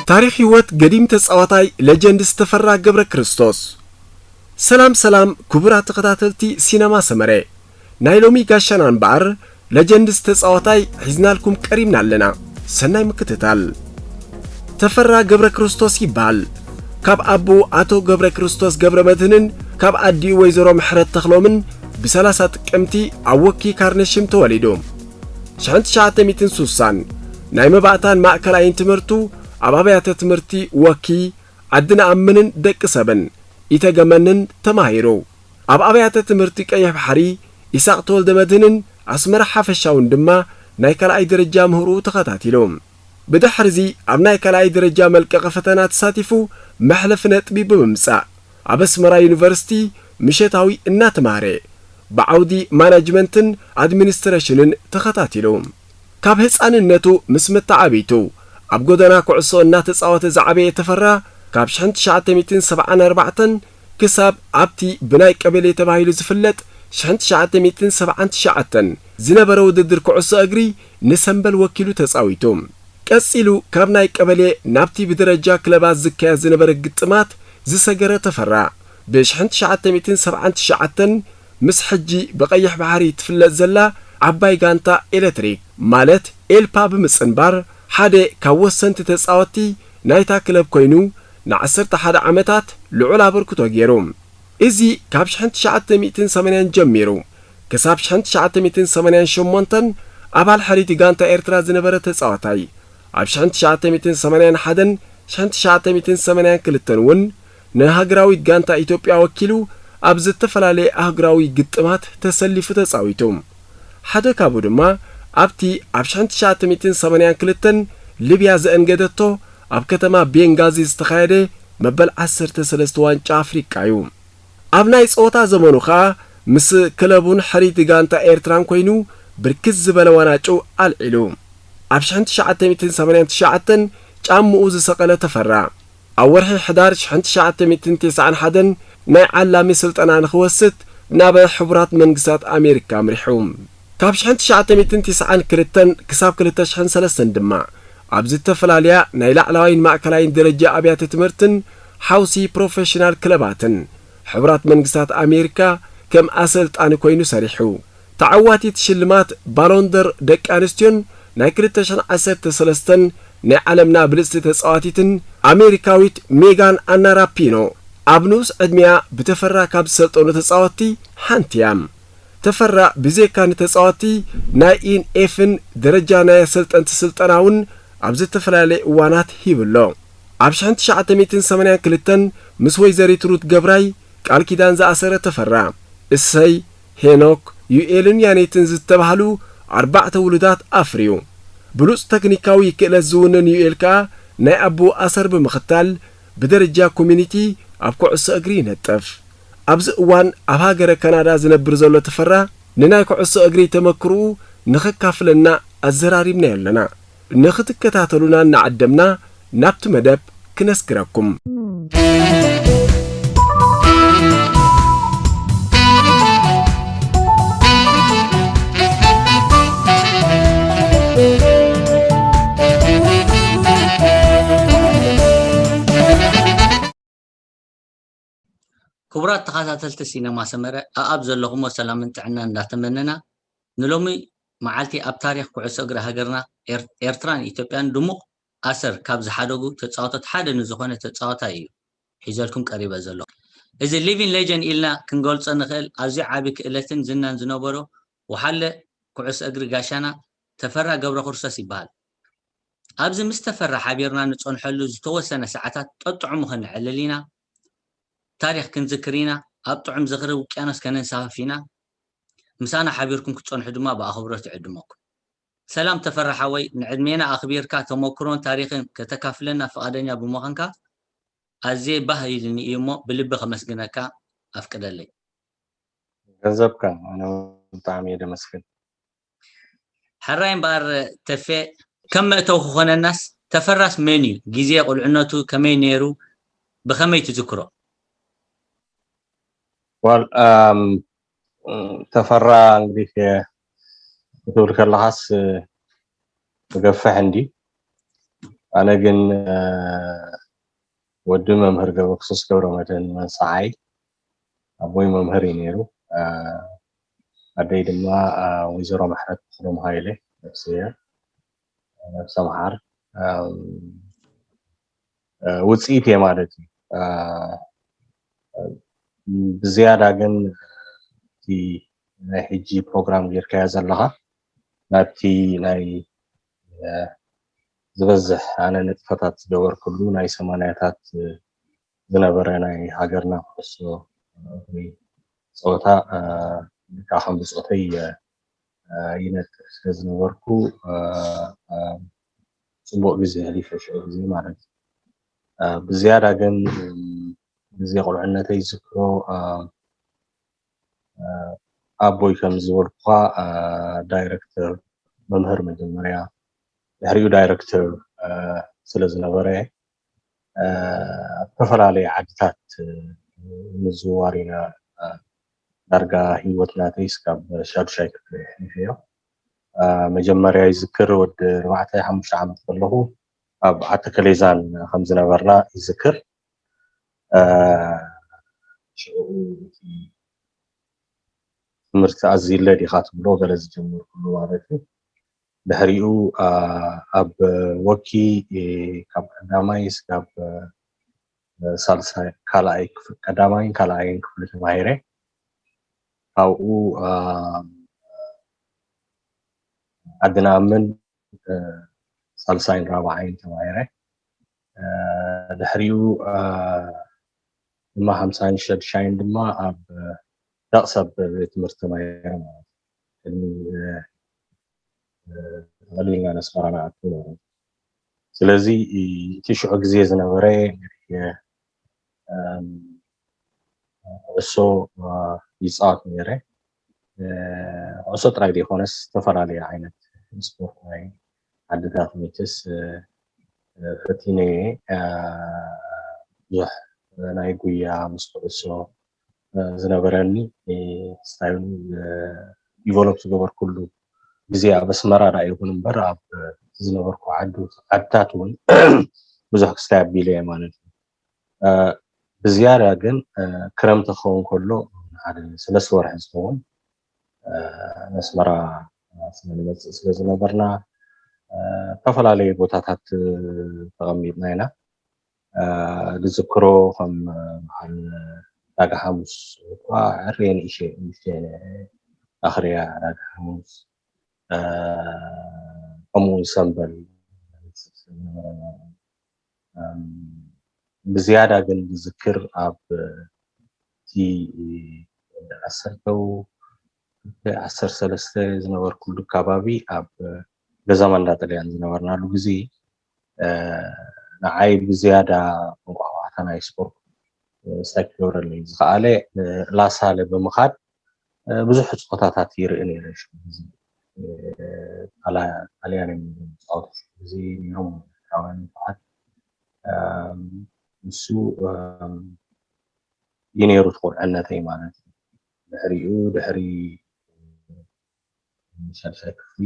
ታሪኽ ህይወት ገዲም ተጻዋታይ ሌጀንድስ ተፈራ ገብረ ክርስቶስ። ሰላም ሰላም ክቡራት ተኸታተልቲ ሲነማ ሰመረ፣ ናይ ሎሚ ጋሻና እምበኣር ሌጀንድስ ተጻዋታይ ሒዝናልኩም ቀሪብና ኣለና። ሰናይ ምክትታል። ተፈራ ገብረ ክርስቶስ ይበሃል። ካብ ኣቦኡ ኣቶ ገብረ ክርስቶስ ገብረ መድህንን ካብ ኣዲኡ ወይዘሮ ምሕረት ተኽሎምን ብሰላሳ ጥቅምቲ ኣብ ወኪ ካርነሽም ተወሊዱ። ሽሕን ትሽዓተ ሚእትን ሱሳን ናይ መባእታን ማእከላይን ትምህርቱ ኣብ ኣብያተ ትምህርቲ ወኪ፣ ዓዲ ነኣምንን ደቂ ሰብን፣ ኢተገመንን ተማሂሩ። ኣብ ኣብያተ ትምህርቲ ቀይሕ ባሕሪ፣ ኢሳቕ ተወልደ መድህንን ኣስመራ ሓፈሻውን ድማ ናይ ካልኣይ ደረጃ ምህርኡ ተኸታቲሉ። ብድሕርዚ ኣብ ናይ ካልኣይ ደረጃ መልቀቒ ፈተና ተሳቲፉ መሕለፊ ነጥቢ ብምምጻእ፣ ኣብ ኣስመራ ዩኒቨርሲቲ ምሸታዊ እናተማህረ፣ ብዓውዲ ማናጅመንትን ኣድሚኒስትሬሽንን ተኸታቲሉ። ካብ ህጻንነቱ ምስ መተዓብይቱ ኣብ ጎደና ኩዕሶ እናተጻወተ ዝዓበየ ተፈራ፣ ካብ ሽሕን ትሽዓተ ሚእትን ሰብዓን ኣርባዕተን ክሳብ ኣብቲ ብናይ ቀበሌ ተባሂሉ ዝፍለጥ ሽሕን ትሽዓተ ሚእትን ሰብዓን ትሽዓተን ዝነበረ ውድድር ኩዕሶ እግሪ ንሰምበል ወኪሉ ተጻዊቱ። ቀጺሉ ካብ ናይ ቀበሌ ናብቲ ብደረጃ ክለባት ዝካየድ ዝነበረ ግጥማት ዝሰገረ ተፈራ፣ ብሽሕን ትሽዓተ ሚእትን ሰብዓን ትሽዓተን ምስ ሕጂ ብቐይሕ ባሕሪ ትፍለጥ ዘላ ዓባይ ጋንታ ኤሌክትሪክ ማለት ኤልፓ ብምጽንባር ሓደ ካብ ወሰንቲ ተጻወትቲ ናይታ ክለብ ኮይኑ ንዓሰርተ ሓደ ዓመታት ልዑል ኣበርክቶ ገይሩ። እዚ ካብ ሽሕን ትሽዓተ ሚእትን ሰማንያን ጀሚሩ ክሳብ ሽሕን ትሽዓተ ሚእትን ሰማንያን ሸሞንተን ኣባል ሕሪቲ ጋንታ ኤርትራ ዝነበረ ተጻዋታይ፣ ኣብ ሽሕን ትሽዓተ ሚእትን ሰማንያን ሓደን ሽሕን ትሽዓተ ሚእትን ሰማንያን ክልተን እውን ንሃገራዊት ጋንታ ኢትዮጵያ ወኪሉ ኣብ ዝተፈላለየ ኣህጉራዊ ግጥማት ተሰሊፉ ተጻዊቱ። ሓደ ካብኡ ድማ ኣብቲ ኣብ ሽሕን ትሽዓተ ሚእትን ሰማንያን ክልተን ሊብያ ዘእንገደቶ ኣብ ከተማ ቤንጋዚ ዝተኻየደ መበል ዓሰርተ ሰለስተ ዋንጫ ኣፍሪቃ እዩ። ኣብ ናይ ጸወታ ዘመኑ ኸኣ ምስ ክለቡን ሕሪት ጋንታ ኤርትራን ኮይኑ ብርክት ዝበለ ዋናጩ ኣልዒሉ። ኣብ ሽሕን ትሽዓተ ሚእትን ሰማንያን ትሽዓተን ጫምኡ ዝሰቐለ ተፈራ፣ ኣብ ወርሒ ሕዳር ሽሕን ትሽዓተ ሚእትን ተስዓን ሓደን ናይ ዓላሚ ስልጠና ንኽወስድ ናብ ሕቡራት መንግስታት ኣሜሪካ ኣምሪሑ። ካብ ሽሕን ትሽዓተ ሚእትን ተስዓን ክልተን ክሳብ ክልተ ሽሕን ሰለስተን ድማ ኣብ ዝተፈላለያ ናይ ላዕለዋይን ማእከላይን ደረጃ ኣብያተ ትምህርትን ሓውሲ ፕሮፌሽናል ክለባትን ሕቡራት መንግስታት ኣሜሪካ ከም ኣሰልጣኒ ኮይኑ ሰሪሑ። ተዓዋቲት ሽልማት ባሎንደር ደቂ ኣንስትዮን ናይ ክልተ ሽሕን ዓሰርተ ሰለስተን ናይ ዓለምና ብልጽቲ ተጻዋቲትን ኣሜሪካዊት ሜጋን ኣና ራፒኖ ኣብ ንኡስ ዕድሚኣ ብተፈራ ካብ ዝሰልጠኑ ተጻወትቲ ሓንቲ እያ። ተፈራ ብዜካ ንተጻወትቲ ናይ ኢን ኤፍን ደረጃ ናይ ኣሰልጠንቲ ስልጠና እውን ኣብ ዝተፈላለየ እዋናት ሂቡ ኣሎ። ኣብ ሽሕን ትሽዓተ ሚእትን ሰማንያን ክልተን ምስ ወይዘሪት ሩት ገብራይ ቃል ኪዳን ዝኣሰረ ተፈራ፣ እሰይ፣ ሄኖክ፣ ዩኤልን ያኔትን ዝተባህሉ ኣርባዕተ ውሉዳት ኣፍርዩ። ብሉጽ ተክኒካዊ ክእለት ዝውንን ዩኤል ከኣ ናይ ኣቦኡ ኣሰር ብምኽታል ብደረጃ ኮሚኒቲ ኣብ ኩዕሶ እግሪ ይነጥፍ። ኣብዚ እዋን ኣብ ሃገረ ካናዳ ዝነብር ዘሎ ተፈራ ንናይ ኩዕሶ እግሪ ተመክርኡ ንኸካፍለና ኣዘራሪብናዮ ኣለና። ንኽትከታተሉና እናዓደምና ናብቲ መደብ ክነስግረኩም። ክቡራት ተኸታተልቲ ሲነማ ሰመረ፣ ኣኣብ ዘለኹሞ ሰላምን ጥዕናን እንዳተመነና፣ ንሎሚ መዓልቲ ኣብ ታሪኽ ኩዕሶ እግሪ ሃገርና ኤር-፣ ኤርትራን ኢትዮጵያን ድሙቕ ኣሰር ካብ ዝሓደጉ ተጻወቶት ሓደ ንዝኾነ ተጻዋታይ እዩ ሒዘልኩም ቀሪበ ዘለኹ። እዚ ሊቪን ሌጀንድ ኢልና ክንገልጾ ንኽእል ኣዝዩ ዓቢ ክእለትን ዝናን ዝነበሮ ወሓለ ኩዕሶ እግሪ ጋሻና ተፈራ ገብረክርስቶስ ይበሃል። ኣብዚ ምስ ተፈራ ሓቢርና ንጸንሐሉ ዝተወሰነ ሰዓታት ጠጥዑሙ ከነዕልል ኢና። ታሪኽ ክንዝክር ኢና። ኣብ ጥዑም ዝኽሪ ውቅያኖስ ከነንሳፍፍ ኢና። ምሳና ሓቢርኩም ክትጸንሑ ድማ ብኣኽብሮት እዕድመኩም። ሰላም ተፈራ ሓወይ፣ ንዕድሜና ኣኽቢርካ ተመኩሮን ታሪኽን ከተካፍለና ፍቓደኛ ብምዃንካ ኣዝየ ባህ ኢሉኒ እዩ እሞ ብልቢ ከመስግነካ ኣፍቅደለይ። ገንዘብካ ኣነ ብጣዕሚ እየ ደመስግን። ሕራይ እምበኣር ተፌ፣ ከም መእተዊ ክኾነናስ ተፈራስ መን እዩ? ግዜ ቁልዕነቱ ከመይ ነይሩ? ብኸመይ ትዝክሮ? ዋል ተፈራ እንግዲህ ክትብል ከለኻስ ብገፍሕ እንዲ ኣነ ግን ወዲ መምህር ገብረክርስቶስ ገብረመድህን መንሰዓይ ኣቦይ መምህር እዩ ነይሩ። ኣደይ ድማ ወይዘሮ ምሕረት ክሎም ሃይለ ነፍሰ ነፍሰ መሓር ውፅኢት እየ ማለት እዩ። ብዝያዳ ግን እቲ ናይ ሕጂ ፕሮግራም ጌርካዮ ዘለኻ ናብቲ ናይ ዝበዝሕ ኣነ ንጥፈታት ዝገበርኩሉ ናይ ሰማንያታት ዝነበረ ናይ ሃገርና ኩዕሶ እግሪ ፀወታ ከዓ ከም ብፆተይ ይነጥፍ ስለ ዝነበርኩ ፅቡቅ ግዜ ኣሕሊፈ ሽዑ ግዜ ማለት እዩ። ብዝያዳ ግን ግዜ ቁልዕነተይ ዝዝክሮ ኣቦይ ከም ዝበልኩኻ ዳይረክተር መምህር መጀመርያ ድሕሪኡ ዳይረክተር ስለ ዝነበረ ኣብ ዝተፈላለዩ ዓድታት ምዝውዋር ኢና ዳርጋ ህይወት ናተይ ስካብ ሻዱሻይ ክፍሊ ኣሕሊፈዮ። መጀመርያ ይዝክር ወዲ ኣርባዕተ ሓሙሽተ ዓመት ከለኹ ኣብ ዓዲ ከሌዛን ከም ዝነበርና ይዝክር። ሽዑ እቲ ትምህርቲ ኣዚለ ዲኻ ትብሎ ገለ ዝጀመርኩሉ ማለት እዩ። ድሕሪኡ ኣብ ወኪ ካብ ቀዳማይ ስጋብ ሳልሳይ ካልኣይ ቀዳማይን ካልኣይን ክፍሊ ተማሂረ። ካብኡ ዓድና ኣምን ሳልሳይን ራብዓይን ተማሂረ። ድሕሪኡ ድማ ሓምሳይን ሸድሻይን ድማ ኣብ ደቕሰብ ቤት ትምህርቲ ተማሂረ ማለት እዩ። ቅድሚ ተቐሊልና ነስመራ ንኣቱ ማለት እዩ። ስለዚ እቲ ሽዑ ግዜ ዝነበረ ኩዕሶ ይፃወት ነይረ። ኩዕሶ ጥራይ ዘይኮነስ ዝተፈላለዩ ዓይነት ስፖርት ናይ ዓድታት መቸስ ፈቲነ ብዙሕ ናይ ጉያ ምስ ኩዕሶ ዝነበረኒ ስታይል ዲቨሎፕ ዝገበርኩሉ ግዜ ኣብ ኣስመራ ዳ ይኹን እምበር ኣብ ዝነበርኩ ዓድታት እውን ብዙሕ ክስታይ ኣቢለ እየ ማለት እዩ። ብዝያዳ ግን ክረምቲ ክኸውን ከሎ ሓደ ሰለስተ ወርሒ ዝኸውን ነስመራ ስለ ንመፅእ ስለ ዝነበርና ዝተፈላለዩ ቦታታት ተቐሚጥና ኢና። ዝዝክሮ ከም በዓል ዳጋ ሓሙስ እኳ ዕርየ ንእሸ ንእሽተ ኣኽርያ ዳጋ ሓሙስ ከምኡ እውን ሰምበል ብዝያዳ ግን ዝዝክር ኣብ እቲ ዓሰርተ ዓሰርተ ሰለስተ ዝነበርኩሉ ከባቢ ኣብ ገዛ ማንዳ ጥልያን ዝነበርናሉ ግዜ ንዓይ ብዝያዳ እንቋቋሕታ ናይ ስፖርት ስታይ ክገብረለይ ዝኸኣለ ላሳለ ብምኻድ ብዙሕ ፆታታት ይርኢ ነይረ። ሽዑ ግዜ ጣልያን እዮም ዝፃወቱ ሽዑ ግዜ ነይሮም ኤርትራውያን ንፉዓት። ንሱ እዩ ነይሩ እቲ ቁልዕነተይ ማለት እዩ። ድሕሪኡ ድሕሪ ሻድሻይ ክፍሊ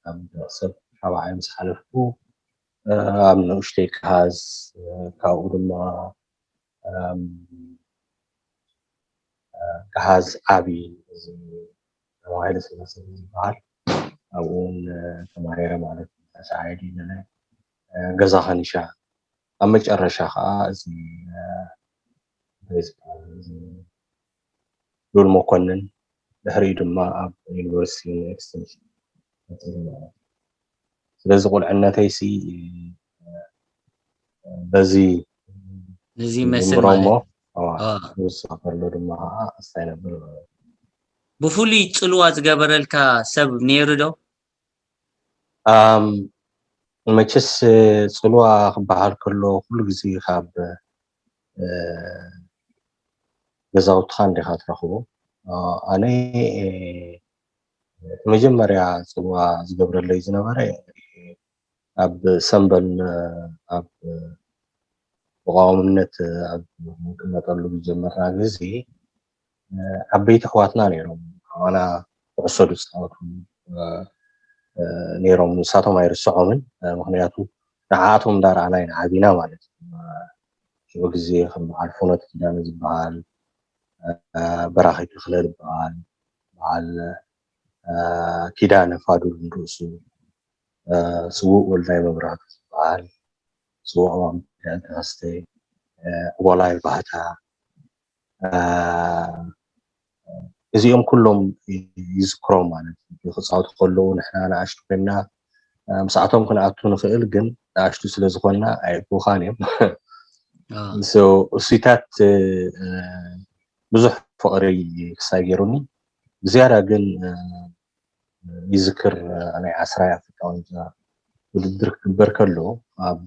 ኣብ ሰብ ሻብዓይ ምስ ሓለፍኩ ኣብ ንኡሽተይ ክሃዝ ካብኡ ድማ ገሃዝ ዓቢ እዚ ሃይለ ስላሴ ዝበሃል ኣብኡ እውን ተማሂረ ማለት እዩ። ተሳዒዲ ገዛ ከኒሻ ኣብ መጨረሻ ከዓ እዚ ሉል መኮንን ድሕሪኡ ድማ ኣብ ዩኒቨርሲቲ ኤክስቴንሽን ቀፂሉ ማለት እዩ። ስለዚ ቁልዕነተይ ሲ በዚ እዚ ይመስል ማለት ዝወሰኸሉ ድማ ከዓ እስታይ ነብር ማለት እዩ። ብፍሉይ ፅልዋ ዝገበረልካ ሰብ ነይሩ ዶ? መቸስ ፅልዋ ክበሃል ከሎ ኩሉ ግዜ ካብ ገዛውትኻ እንዲኻ ትረኽቦ። ኣነ መጀመርያ ፅልዋ ዝገብረለይ ዝነበረ ኣብ ሰምበል ኣብ ተቃዋምነት ኣብ ንቅመጠሉ ዝጀመርና ግዜ ዓበይቲ ኣሕዋትና ነይሮም ኣባና ኩዕሶ ዝፃወቱ ነይሮም። ንሳቶም ኣይርስዖምን፣ ምክንያቱ ንዓኣቶም እንዳረኣና ኢና ዓቢና ማለት እዩ። ሽዑ ግዜ ከም በዓል ፎኖት ኪዳነ ዝበሃል፣ በራኺ ተኽለ ዝበሃል፣ በዓል ኪዳነ ፋዱል ንርእሱ፣ ስዉእ ወልዳይ መብራህቱ ዝበሃል፣ ስዉእ ኣዋም ተኸስተ፣ ዕቦላይ ባህታ፣ እዚኦም ኩሎም ይዝክሮም ማለት እዩ። ክፃወቱ ከለዉ ንሕና ንኣሽቱ ኮይና ምስኣቶም ክንኣቱ ንኽእል፣ ግን ንኣሽቱ ስለ ዝኾንና ኣይእክቡኻን እዮም። እሱታት ብዙሕ ፍቕሪ ክሳይ ገይሩኒ። ብዝያዳ ግን ይዝክር፣ ናይ ዓስራይ ኣፍሪቃ ዋንጫ ውድድር ክግበር ከሎ ኣብ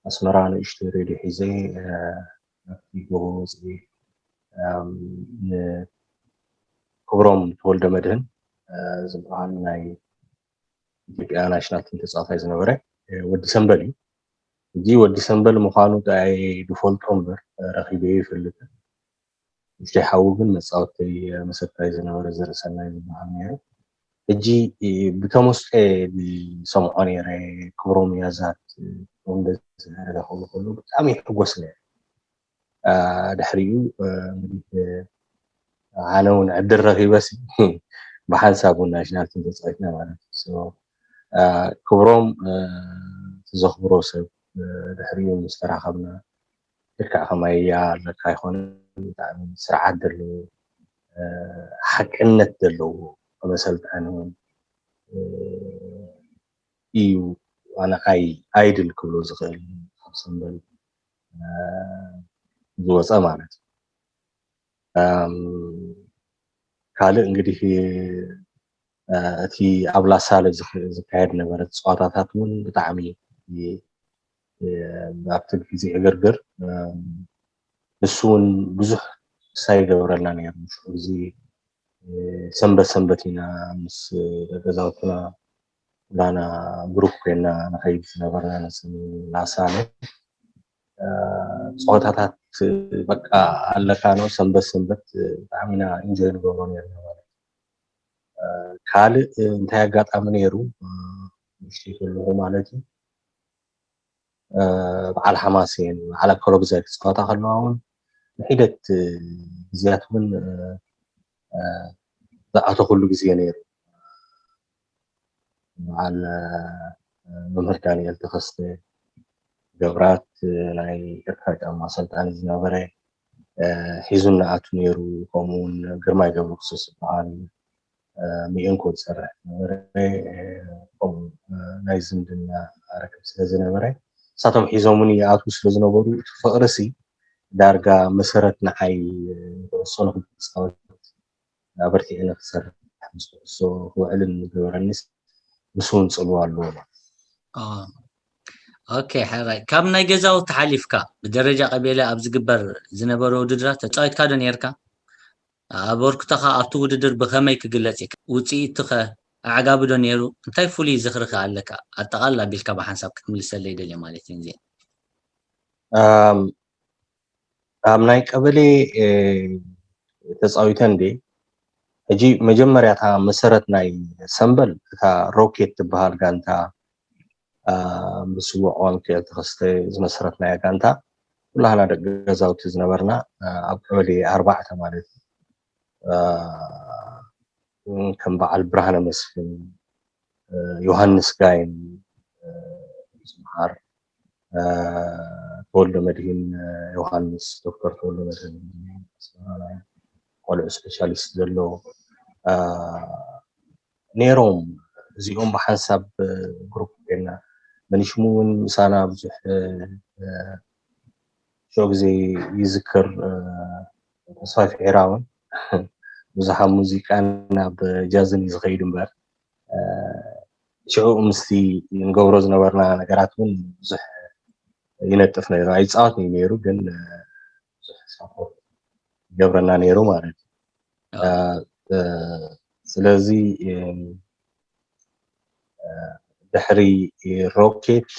ኣስመራ ንእሽቶ ሬድዮ ሒዘ ኣብቲ ጎቦ ወፅኢ ንክብሮም ተወልደ መድህን ዝበሃል ናይ ኢትዮጵያ ናሽናል ቲም ተፃዋታይ ዝነበረ ወዲ ሰንበል እዩ። እዚ ወዲ ሰንበል ምዃኑ ጥራይ ዝፈልጦ እምበር ረኺበዮ ይፈልጥን። ንእሽተይ ሓዉ ግን መፃወተይ መሰታይ ዝነበረ ዘርእሰናይ ዝበሃል ነይሩ። ሕጂ ብተመስጦ ዝሰምዖ ነይረ። ክብሮም ያዛት ክብሮም በዝሒ ክረኽቦ ከሎ ብጣዕሚ ይሕጎስ ነይረ። ድሕሪኡ እንግዲህ ኣነ እውን ዕድል ረኺበ ሲ ብሓንሳብ እውን ናሽናል ቲም ተፃዊትና ማለት እዩ። ክብሮም ትዘኽብሮ ሰብ ድሕሪኡ ምስ ተራኸብና ልክዕ ከማይ እያ ኣለካ ኣይኮነን፣ ብጣዕሚ ስርዓት ዘለዎ ሓቅነት ዘለዎ ከም ኣሰልጣኒ እውን እዩ። ኣነ ኣይ ኣይድል ክብሎ ዝኽእል ካብ ሰንበል ዝወፀ ማለት እዩ። ካልእ እንግዲህ እቲ ኣብ ላሳለ ዝካየድ ነበረ ፀዋታታት እውን ብጣዕሚ ኣብቲ ግዜ ዕግርግር። ንሱ እውን ብዙሕ ሳይ ይገብረልና ነይሩ። ሽዑ ግዜ ሰንበት ሰንበት ኢና ምስ ገዛውትና ኩላና ግሩፕ ኮይና ንኸይድ ዝነበርና ነዚ ላሳለ ፀወታታት በቃ ኣለካ ነው። ሰንበት ሰንበት ብጣዕሚ ኢና ኢንጆይ ንገብሮ ነርና ማለት እዩ። ካልእ እንታይ ኣጋጣሚ ነይሩ ንእሽተይ ከለኹ ማለት እዩ፣ በዓል ሓማሴን በዓል ኣኮሎግዛይ ክፃወታ ከለዋ እውን ንሒደት ግዜያት እውን ዝኣተኹሉ ግዜ ነይሩ። በዓል መምህር ዳንኤል ተኸስተ ገብራት ናይ ኤርትራ ጫማ ኣሰልጣኒ ዝነበረ ሒዙ እናኣቱ ነይሩ። ከምኡ እውን ግርማይ ገብረክርስቶስ ዝበሃል ሚኤንኮ ዝሰርሕ ዝነበረ ከምኡ ናይ ዝምድና ርክብ ስለ ዝነበረ ንሳቶም ሒዞምኒ ይኣትዉ ስለ ዝነበሩ እቲ ፍቕሪ ሲ ዳርጋ መሰረት ንዓይ ኩዕሶ ንክፃወት ኣበርቲዐ ንክሰርሕ ምስ ኩዕሶ ክውዕልን ዝገበረኒስ ንሱ እውን ፅልዋ ኣለዎ ማለት እዩ። ኦኬ ሓራይ ካብ ናይ ገዛውቲ ሓሊፍካ ብደረጃ ቀቤላ ኣብ ዝግበር ዝነበረ ውድድራት ተፃዊትካ ዶ ነርካ? ኣበርክቶኻ ኣብቲ ውድድር ብኸመይ ክግለፅ ይከ ውፅኢቱ ኸ ኣዕጋቢ ዶ ነይሩ? እንታይ ፍሉይ ዝኽሪ ኸ ኣለካ? ኣጠቓልል ኣቢልካ ብሓንሳብ ክትምልሰለይ ደልየ ማለት እዩ። ኣብ ናይ ቀበሌ ተፃዊተ እንዴ? ሕጂ መጀመርያ እታ መሰረት ናይ ሰምበል እታ ሮኬት ትበሃል ጋንታ ምስውዕ ዋንክኤል ተኸስተ ዝመሰረትናያ ጋንታ ኩላህና ደቂ ገዛውቲ ዝነበርና ኣብ ቀበሌ ኣርባዕተ ማለት እዩ። ከም በዓል ብርሃነ መስፍን፣ ዮሃንስ ጋይም፣ ስምዓር፣ ተወልደ መድህን ዮሃንስ፣ ዶክተር ተወልደ መድህን ቆልዑ ስፔሻሊስት ዘለዎ ነይሮም። እዚኦም ብሓንሳብ ግሩፕ ኮይና መኒሽሙ እውን ምሳና ብዙሕ ሽዑ ግዜ ይዝክር። ተስፋይ ፍሒራ እውን ብዙሓት ሙዚቃን ናብ ጃዝን እዩ ዝኸይድ እምበር ሽዑ ምስቲ ንገብሮ ዝነበርና ነገራት እውን ብዙሕ ይነጥፍ ነይሩ። ኣይፃወት እዩ ነይሩ ግን ብዙሕ ሳፖርት ይገብረና ነይሩ ማለት እዩ። ስለዚ ድሕሪ ሮኬት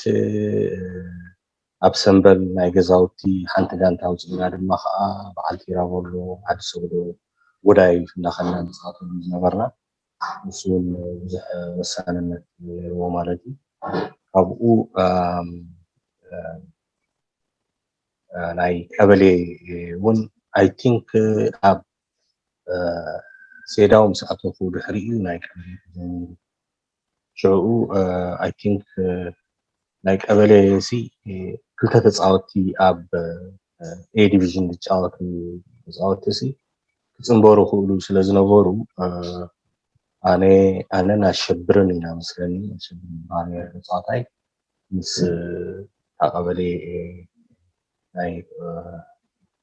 ኣብ ሰምበል ናይ ገዛውቲ ሓንቲ ጋንታ ኣውፅእና ድማ ከዓ በዓል ቲራቮሎ ዓዲ ሰግዶ ጎዳይ እንዳኸና ንፃወተሉ ዝነበርና ንሱ እውን ብዙሕ ወሳንነት ነይርዎ ማለት እዩ። ካብኡ ናይ ቀበሌ እውን I think ኣብ ሴዳው ምስ ኣተኹ ድሕሪኡ ናይ ቀበሌ ተጀሚሩ። ሽዑ I think ናይ ቀበሌ ሲ ክልተ ተፃወትቲ ኣብ A division ዝጫወቱ ተፃወትቲ ሲ ክፅንበሩ ክእሉ ስለ ዝነበሩ ኣነ ኣነን ኣሸብርን ኢና መስለኒ ኣሸብር ዝበሃል ነይሩ ተፃዋታይ ምስ እታ ቀበሌ ናይ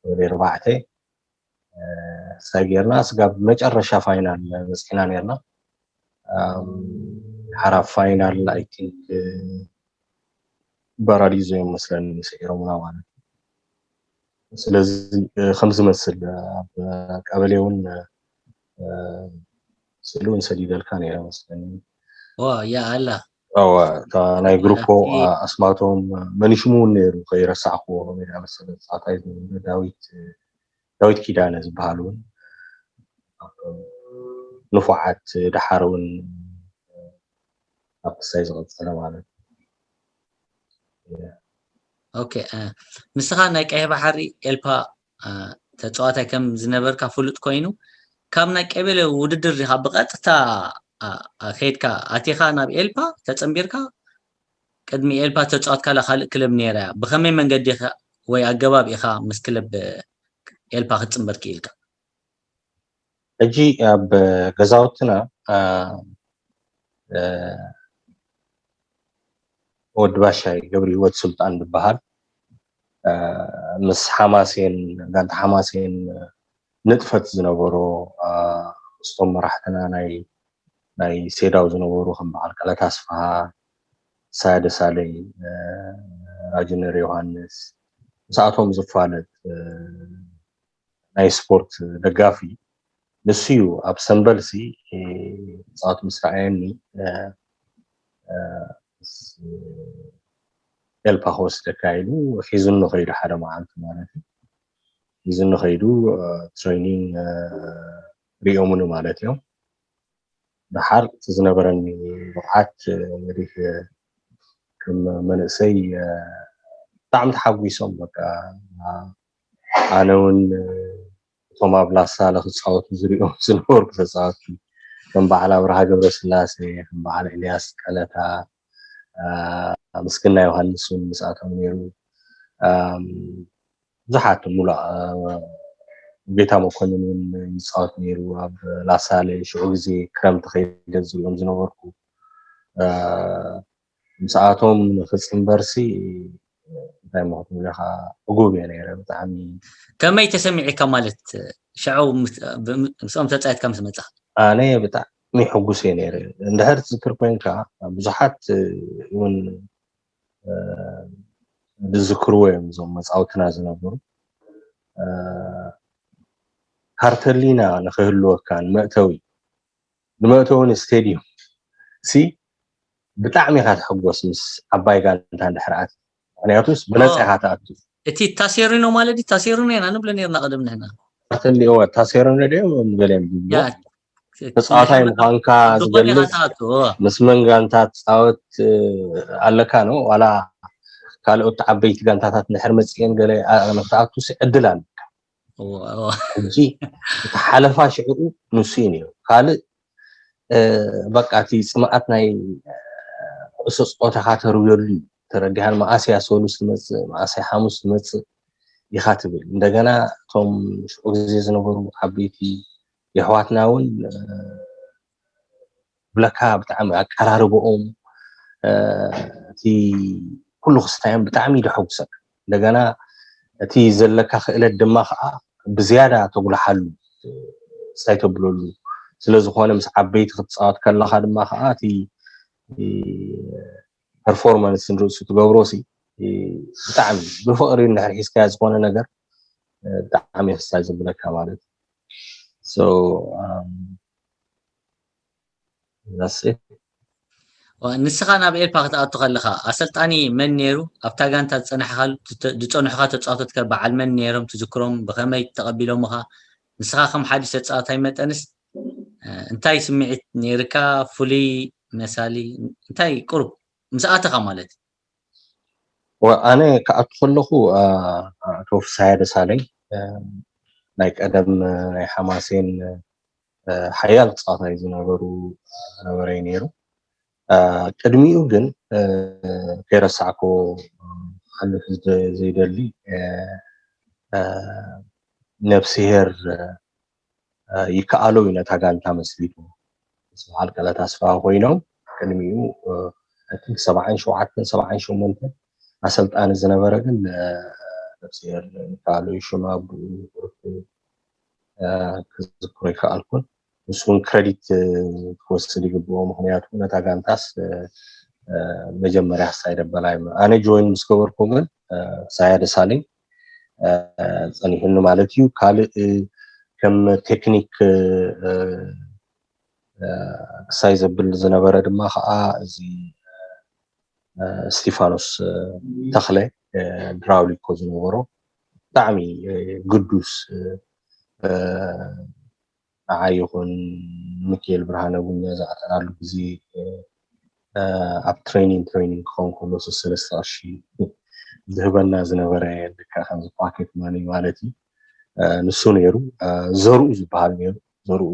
ቀበሌ ኣርባዕተ ሳይ ጌርና ስጋብ መጨረሻ ፋይናል በፂሕና ነርና። ሓራ ፋይናል I think ባራዲዞ እዮም መስለኒ ስዒሮምና ማለት እዩ። ስለዚ ከምዚ መስል ኣብ ቀበሌ እውን ስእሊ እውን ሰዲደልካ ነይረ መስለኒ። ያ ኣላ እወ እታ ናይ ግሩፖ ኣስማቶም መኒሽሙ እውን ነይሩ ከይረሳዕክዎ ከመይ ዝኣመሰለ ተፃዋታይ ዳዊት ዳዊት ኪዳነ ዝበሃል እውን ንፉዓት ደሓር እውን ኣብ ክሳይ ዝቐፀለ ማለት ኦኬ። ንስኻ ናይ ቀይሕ ባሕሪ ኤልፓ ተፃዋታይ ከም ዝነበርካ ፍሉጥ ኮይኑ ካብ ናይ ቀበሌ ውድድር ዲኻ ብቐጥታ ከይድካ ኣቲኻ ናብ ኤልፓ ተፀንቢርካ? ቅድሚ ኤልፓ ተፃወትካላ ካልእ ክለብ ነይራ እያ። ብኸመይ መንገዲ ወይ ኣገባብ ኢኻ ምስ ክለብ ኤልፓ ክትፅንበር ክኢልካ? ሕጂ ኣብ ገዛውትና ወዲ ባሻይ ገብረ ህይወት ሱልጣን ዝበሃል ምስ ሓማሴን ጋንታ ሓማሴን ንጥፈት ዝነበሮ ምስቶም መራሕትና ናይ ናይ ሴዳው ዝነበሩ ከም በዓል ቀለታ ኣስፍሃ፣ ሳያ ደሳለኝ፣ ራጅነር ዮሃንስ ምስኣቶም ዝፋለጥ ናይ ስፖርት ደጋፊ ንሱ እዩ። ኣብ ሰንበል ሲ ፃወት ምስ ረኣየኒ ኤልፓ ክወስደካ ኢሉ ሒዙኒ ከይዱ ሓደ መዓልቲ ማለት እዩ። ሒዙኒ ከይዱ ትሬኒንግ ሪኦምኒ ማለት እዮም። ደሓር እቲ ዝነበረኒ ብቕዓት እንግዲህ ከም መንእሰይ ብጣዕሚ ተሓጒሶም በቃ ኣነ እውን እቶም ኣብ ላሳለ ክፃወቱ ዝሪኦም ዝነበርኩ ተፃወትቲ ከም በዓል ኣብርሃ ገብረስላሴ ከም በዓል ኤልያስ ቀለታ ምስግና ዮሃንስ እውን ምስኣቶም ነይሩ ብዙሓት ሙሉእ ጌታ መኮንን እውን ይፃወት ነይሩ ኣብ ላሳለ ሽዑ ግዜ ክረምቲ ከይደ ዝሪኦም ዝነበርኩ ምስኣቶም ንክፅንበርሲ እንታይ ምክትብለካ ዕጉብ እየ ነይረ ብጣዕሚ ከመይ ተሰሚዒካ ማለት ሽዑ ምስኦም ተፃየትካ ምስ መፃ ኣነ ብጣዕሚ ሕጉስ እየ ነይረ እንድሕር ትዝክር ኮይንካ ብዙሓት እውን ዝዝክርዎ እዮም እዞም መፃውትና ዝነበሩ ካርተሊና ንክህልወካ ንመእተዊ ንመእተዊ ንስቴድዩም ሲ ብጣዕሚ ኢካ ትሕጎስ ምስ ዓባይ ጋንታ እንድሕር ኣት ምክንያቱስ ብነፃ ኢካ ትኣቱ እቲ ታሴሪኖ ማለት ታሴሪኖ ኢና ንብለ ነርና ቅድም ንሕና ካርተሊዋ ታሴሪኖ ድዮም ገሊኦም ዝብሎ ተፃዋታይ ምኳንካ ዝገልፅ ምስ መን ጋንታ ትፃወት ኣለካ ነው ዋላ ካልኦት ዓበይቲ ጋንታታት እንድሕር መፅኤን ገለ ንክትኣቱ ዕድል ኣለካ ሕጂ እቲ ሓለፋ ሽዕኡ ንሱ እዩ ነይሩ ካልእ በቃ እቲ ፅምኣት ናይ ኩዕሶ ፀወታካ ተርብየሉ እዩ ተረዲሃን መኣስያ ሰሉስ ትመፅእ መኣስያ ሓሙስ ትመፅእ ኢካ ትብል እንደገና እቶም ሽዑ ግዜ ዝነበሩ ዓበይቲ የሕዋትና እውን ብለካ ብጣዕሚ ኣቀራርብኦም እቲ ኩሉ ክስታዮም ብጣዕሚ ደሐጉሰካ እንደገና እቲ ዘለካ ክእለት ድማ ከዓ ብዝያዳ ተጉልሓሉ ስታይ ተብለሉ ስለዝኮነ ምስ ዓበይቲ ክትፃወት ከለካ ድማ ከዓ እቲ ፐርፎርማንስ ንርእሱ ትገብሮ ሲ ብጣዕሚ ብፍቅሪ እንድሕር ሒዝካያ ዝኮነ ነገር ብጣዕሚ ክስታይ ዘብለካ ማለት ንስኻ ናብ ኤልፓ ክትኣቱ ከለኻ ኣሰልጣኒ መን ነይሩ? ኣብታ ጋንታ ዝፀናሕካሉ ዝፀንሑኻ ተፃወቶት ከ በዓል መን ነይሮም ትዝክሮም? ብኸመይ ተቐቢሎምኻ? ንስኻ ከም ሓድሽ ተፃዋታይ መጠንስ እንታይ ስምዒት ነይርካ? ፍሉይ መሳሊ እንታይ ቁሩብ ምስ ኣተኻ ማለት እዩ። ኣነ ክኣቱ ከለኹ ኣቶ ፍስሃየ ደሳለኝ ናይ ቀደም ናይ ሓማሴን ሓያል ተፃዋታይ ዝነበሩ ነበረ ነይሩ። ቅድሚኡ ግን ከይረሳዕኮ ሓልፍ ዘይደሊ ነብስሄር ይከኣሎ እዩ ነታ ጋንታ መስሪቱ። ምስ በዓል ቀለ ተስፋ ኮይኖም ቅድሚኡ ሰብዓን ሸውዓተን ሰብዓን ሸሞንተን ኣሰልጣኒ ዝነበረ ግን ነብስሄር ይከኣሎ እዩ ሽማ ብኡ ክዝክሮ ይከኣልኩን። ንሱ እውን ክረዲት ክወስድ ይግብኦ። ምክንያቱ ነታ ጋንታስ መጀመርያ ሳይ ደበላ ኣነ ጆይን ምስ ገበርኩ ግን ሳያ ደሳለኝ ፀኒሕኒ ማለት እዩ። ካልእ ከም ቴክኒክ ክሳይ ዘብል ዝነበረ ድማ ከዓ እዚ እስቲፋኖስ ተክለ ድራውሊኮ ዝነበሮ ብጣዕሚ ግዱስ ንዓ ይኹን ሚካኤል ብርሃነ ጉኛ ዝኣተናሉ ግዜ ኣብ ትሬኒንግ ትሬኒንግ ክኸውን ከሎ ሰለስተ ቅርሺ ዝህበና ዝነበረ ልካ ከምዚ ፓኬት ማኒ ማለት እዩ። ንሱ ነይሩ። ዘርኡ ዝበሃል ነይሩ። ዘርኡ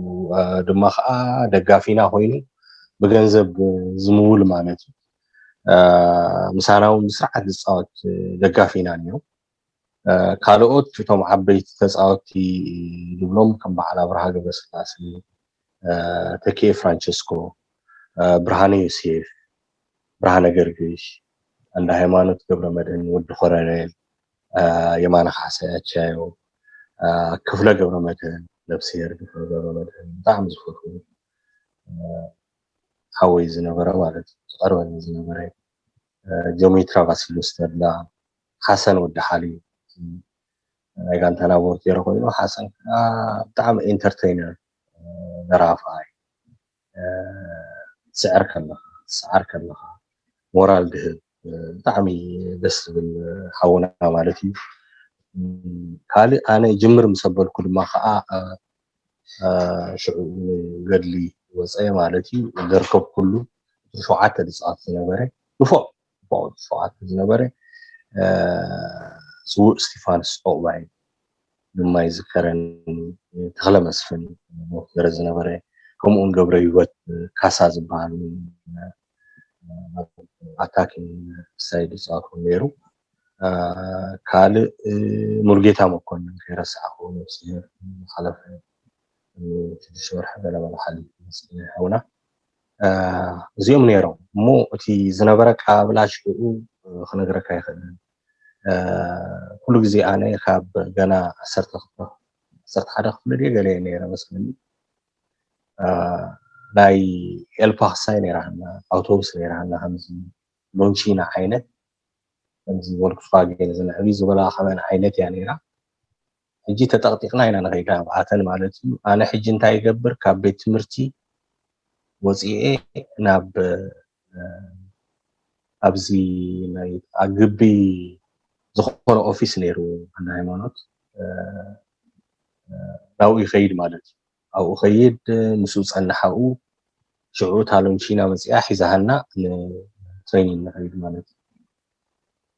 ድማ ከዓ ደጋፊና ኮይኑ ብገንዘብ ዝምውል ማለት እዩ። ምሳና እውን ብስርዓት ዝፃወት ደጋፊና ነይሩ። ካልኦት እቶም ዓበይቲ ተፃወቲ ዝብሎም ከም በዓል ኣብርሃ ገብረስላሴ፣ ተኪኤ ፍራንቸስኮ፣ ብርሃነ ዮሴፍ፣ ብርሃነ ገርግሽ፣ ኣንዳ ሃይማኖት ገብረመድህን፣ ወዲ ኮረኔል፣ የማነ ካሕሳይ ኣቻዮ፣ ክፍለ ገብረመድህን፣ ነብስሄር ክፍለ ገብረመድህን ብጣዕሚ ዝፈትዎ ሓወይ ዝነበረ ማለት እዩ፣ ዝቐርበኒ ዝነበረ ጆሜትራ ቫሲሎስ ተድላ፣ ሓሰን ወዲ ሓሊ ናይ ጋንታና ቦርቴሮ ኮይኑ ሓሰን ከዓ ብጣዕሚ ኢንተርቴይነር ደራፋይ ትስዕር ከለኻ ትስዓር ከለኻ ሞራል ድህብ ብጣዕሚ ደስ ዝብል ሓውና ማለት እዩ። ካልእ ኣነ ጅምር ምስ ኣበልኩ ድማ ከዓ ሽዑ ገድሊ ወፀ ማለት እዩ። ዘርከብኩሉ ሸውዓተ ዝፃወት ዝነበረ ንፎዕ ሸውዓተ ዝነበረ ስዉእ እስቲፋኖስ ዑቕባይ ድማ ይዝከረኒ። ተኽለ መስፍን ሞክረ ዝነበረ ከምኡውን ገብረ ህይወት ካሳ ዝበሃል ኣታኪ ሳይድ ዝፃወት ነይሩ። ካልእ ሙሉጌታ መኮንን ከይረሳዕኩ ነብስሄር ዝሓለፈ ሽዱሽተ ወርሒ ገለ በለ ሓሊፉ ሓውና እዚኦም ነይሮም እሞ እቲ ዝነበረ ኣቀባብላ ሽኡ ክነግረካ ይኽእል። ኩሉ ግዜ ኣነ ካብ ገና ዓሰርተ ክፍለ ዓሰርተ ሓደ ክፍለ ድየ ገለ እየ ነይረ መስለኒ። ናይ ኤልፓክሳይ ነይራሃና ኣውቶቡስ ነይራሃና ከምዚ ሎንቺና ዓይነት ከምዚ ቮልክስዋገን እዘን ዕብይ ዝበላ ከመን ዓይነት እያ ነይራ። ሕጂ ተጠቕጢቕና ኢና ንኸይድ ኣብኣተን ማለት እዩ። ኣነ ሕጂ እንታይ ይገብር ካብ ቤት ትምህርቲ ወፂኤ ናብ ኣብዚ ናይ ኣግቢ ዝኾነ ኦፊስ ነይሩ እንዳ ሃይማኖት ናብኡ ይኸይድ ማለት እዩ። ኣብኡ ኸይድ ምስኡ ፀንሕ ኣብኡ ሽዑ እታ ሎንቺና መፂኣ ሒዛሃና ንትሬኒንግ ንኸይድ ማለት እዩ።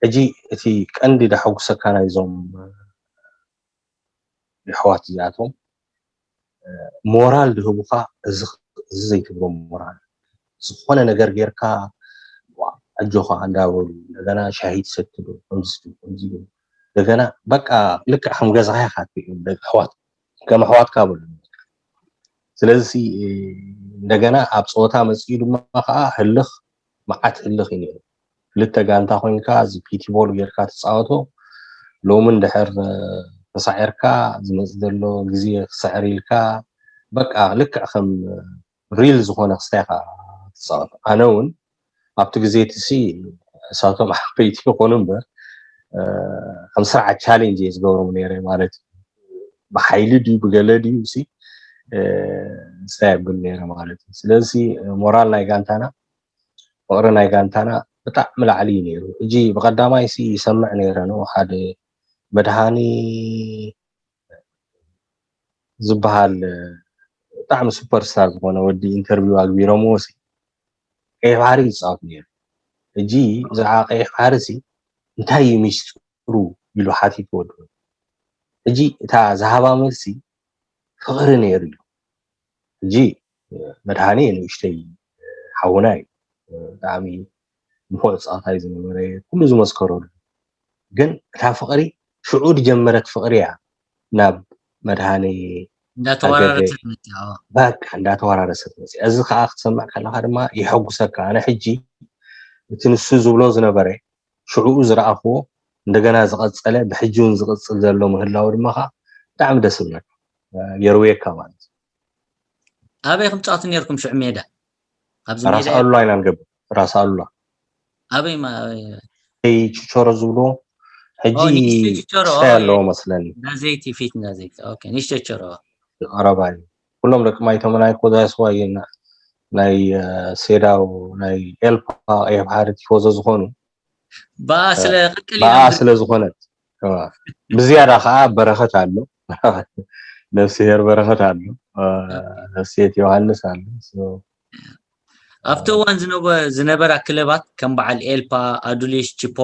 ሕጂ እቲ ቀንዲ ደሐጉሰካ ናይዞም የሕዋት እዚኣቶም ሞራል ድህቡካ እዚ ዘይትብሎ ሞራል ዝኾነ ነገር ጌርካ ኣጆኻ እንዳበሉ እንደገና ሻሂ ትሰትሉ ከምዚ እንደገና በቃ ልክዕ ከም ገዛኻ ኢኻ ትሪኦም ደቂ ኣሕዋት ከም ኣሕዋትካ በሉ። ስለዚ እንደገና ኣብ ፀወታ መፅኡ ድማ ከዓ ህልኽ መዓት ህልኽ እዩ ነይሩ። ክልተ ጋንታ ኮይንካ እዚ ፒቲ ቦል ጌርካ ትፃወቶ ሎሚ እንድሕር ተሳዒርካ ዝመፅ ዘሎ ግዜ ክስዕር ኢልካ በቃ ልክዕ ከም ሪል ዝኾነ ክስታይ ኢኻ ትፃወት። ኣነ እውን ኣብቲ ግዜ እቲ ሲ እሳቶም ዓበይቲ ይኾኑ እምበር ከም ስርዓት ቻሌንጅ እየ ዝገብሮም ነይረ ማለት እዩ። ብሓይሊ ድዩ ብገለ ድዩ ሲ ስታይ ኣብል ነይረ ማለት እዩ። ስለዚ ሞራል ናይ ጋንታና ፍቕሪ ናይ ጋንታና ብጣዕሚ ላዕሊ እዩ ነይሩ። ሕጂ ብቐዳማይ ሲ ይሰምዕ ነይረ ን ሓደ መድሃኒ ዝበሃል ብጣዕሚ ሱፐርስታር ዝኾነ ወዲ ኢንተርቪው ኣግቢሮምዎ ሲ ቀይ ባሕሪ ይፃወት ነይሩ። ሕጂ ብዛዕባ ቀይሕ ባሕሪ ሲ እንታይ እዩ ሚስጥሩ ኢሉ ሓቲትዎ ድሮ። ሕጂ እታ ዝሃባ መልሲ ፍቕሪ ነይሩ እዩ። ሕጂ መድሃኔ ንእሽተይ ሓውና እዩ። ብጣዕሚ ንፉዕ ጻዋታይ ዝነበረ፣ ኩሉ ዝመስከረሉ። ግን እታ ፍቕሪ ሽዑ ዝጀመረት ፍቕሪ እያ ናብ መድሃኔ እንዳተወራረሰት መጽያ። በቃ እንዳተወራረሰት መጽያ። እዚ ከዓ ክትሰምዕ ከለካ ድማ የሐጉሰካ። ኣነ ሕጂ እቲ ንሱ ዝብሎ ዝነበረ ሽዕኡ ዝረኣኽዎ እንደገና ዝቐጸለ ብሕጂ እውን ዝቕጽል ዘሎ ምህላው ድማ ከዓ ብጣዕሚ ደስ ዝብለካ የርውየካ ማለት እዩ። ኣበይ ከም ትጻወቱ ነርኩም ሽዑ ሜዳ? ኣብዚ ራስ ሜዳ ኣሉላ ኢና ንገብር። ራስ ኣሉላ ኣበይ ማ ይ ችቸሮ ዝብሎ ሕጂ ኦ፣ ንእሽተይ ችቸሮ፣ ክሳይ ኦ፣ ኣለዎ መስለኒ። እንዳዘይቲ ፊት እንዳዘይቲ። ኦኬ፣ ንእሽተይ ችቸሮ። ቀረባ እዩ። ኩሎም ደቂ ማይቶመ ናይ ኮዛስዋ እዩ። ናይ ሴዳው ናይ ኤልፓ ቀይሕ ባሕሪ ቲፎዞ ዝኾኑ ብኣ ስለ ቅልቅል ብኣ ኢሎም ስለ ዝኾነት ብዝያዳ ከዓ በረኸት ኣሎ። ነፍስሄር በረኸት ኣሎ። ነፍስሄት ዮሃንስ ኣሎ። ኣብቲ እዋን ዝነበ- ዝነበራ ክለባት ከም በዓል ኤልፓ፣ ኣዱሊስ፣ ቺፖ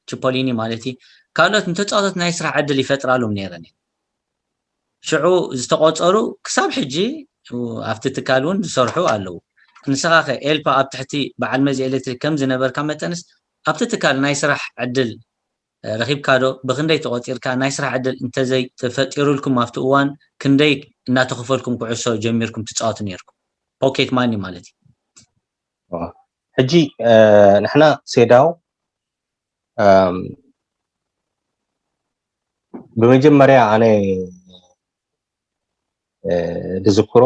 ቺፖሊኒ ማለት እዩ፣ ካልኦት ንተጻወቶት ናይ ስራሕ ዕድል ይፈጥራሎም ነይረን እየን። ሽዑ ዝተቆጸሩ ክሳብ ሕጂ ኣብቲ ትካል እውን ዝሰርሑ ኣለዉ። ንስኻ ከ ኤልፓ ኣብ ትሕቲ በዓል መዚ ኤሌክትሪክ ከም ዝነበርካ መጠንስ ኣብቲ ትካል ናይ ስራሕ ዕድል ረኺብካ ዶ? ብኽንደይ ተቖጺርካ? ናይ ስራሕ ዕድል እንተዘይ ተፈጢሩልኩም ኣብቲ እዋን ክንደይ እናተኸፈልኩም ኩዕሶ ጀሚርኩም ትጻወቱ ነርኩም? ፖኬት ማኒ ማለት እዩ። ሕጂ ንሕና ሴዳው ብመጀመርያ ኣነ ዝዝክሮ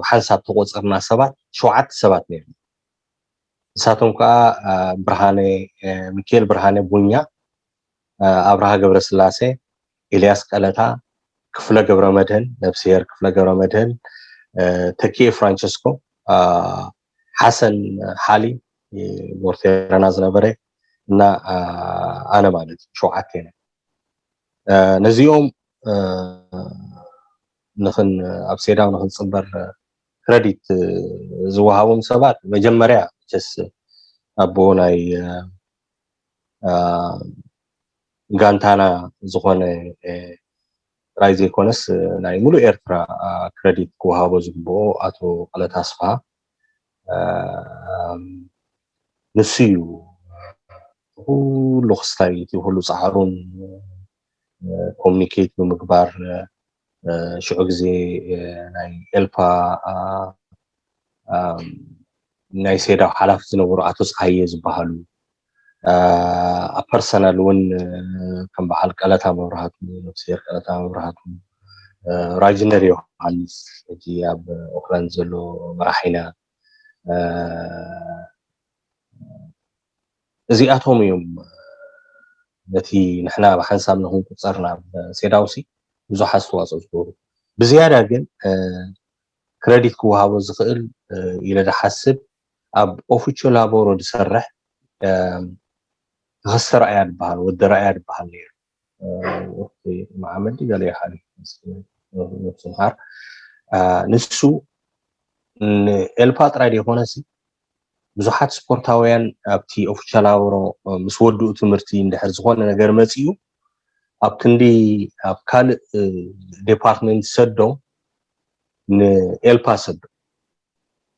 ሓንሳብ ተቆፀርና ሰባት ሸውዓተ ሰባት ነይሩ። ንሳቶም ከዓ ብርሃነ ሚካኤል ብርሃነ ቡኛ፣ ኣብርሃ ገብረስላሴ፣ ኤልያስ ቀለታ፣ ክፍለ ገብረ መድህን፣ ነብስሄር ክፍለ ገብረ መድህን፣ ተኪኤ ፍራንቸስኮ፣ ሓሰን ሓሊ ቦርቴረና ዝነበረ እና ኣነ ማለት ሸውዓተ ኢና። ነዚኦም ንኽን ኣብ ሴዳው ንኽንፅበር ክረዲት ዝወሃቦም ሰባት መጀመርያ ቸስ ኣቦ ናይ ጋንታና ዝኾነ ጥራይ ዘይኮነስ ናይ ሙሉእ ኤርትራ ክረዲት ክወሃቦ ዝግብኦ ኣቶ ቀለታ ኣስፍሃ ንሱ እዩ። ኩሉ ክስታይ እቲ ኩሉ ፃዕሩን ኮሚኒኬት ብምግባር ሽዑ ግዜ ናይ ኤልፓ ናይ ሴዳው ሓላፊ ዝነበሩ ኣቶ ፀሃየ ዝበሃሉ ኣብ ፐርሰናል እውን ከም በዓል ቀለታ መብራህቱ፣ ነብስሄር ቀለታ መብራህቱ፣ ራጅነር ዮሃንስ ሕጂ ኣብ ኦክላንድ ዘሎ መራሒና እዚኣቶም እዮም ነቲ ንሕና ብሓንሳብ ንክንቁፀር ናብ ሴዳውሲ ብዙሕ ኣስተዋፅኦ ዝገብሩ። ብዝያዳ ግን ክረዲት ክወሃቦ ዝኽእል ኢለ ዝሓስብ ኣብ ኦፊቾ ላቦሮ ዝሰርሕ ተኸስተ ራእያ ዝበሃል ወዲ ራእያ ዝበሃል ነይሩ። መሓመድ ገለ ይሓል ነብሱ ምሃር ንሱ ንኤልፓ ጥራይ ዘይኮነሲ ብዙሓት ስፖርታውያን ኣብቲ ኦፊሻል ኣውሮ ምስ ወድኡ ትምህርቲ እንድሕር ዝኾነ ነገር መፂኡ ኣብ ክንዲ ኣብ ካልእ ዴፓርትመንት ሰዶም ንኤልፓ ሰዶ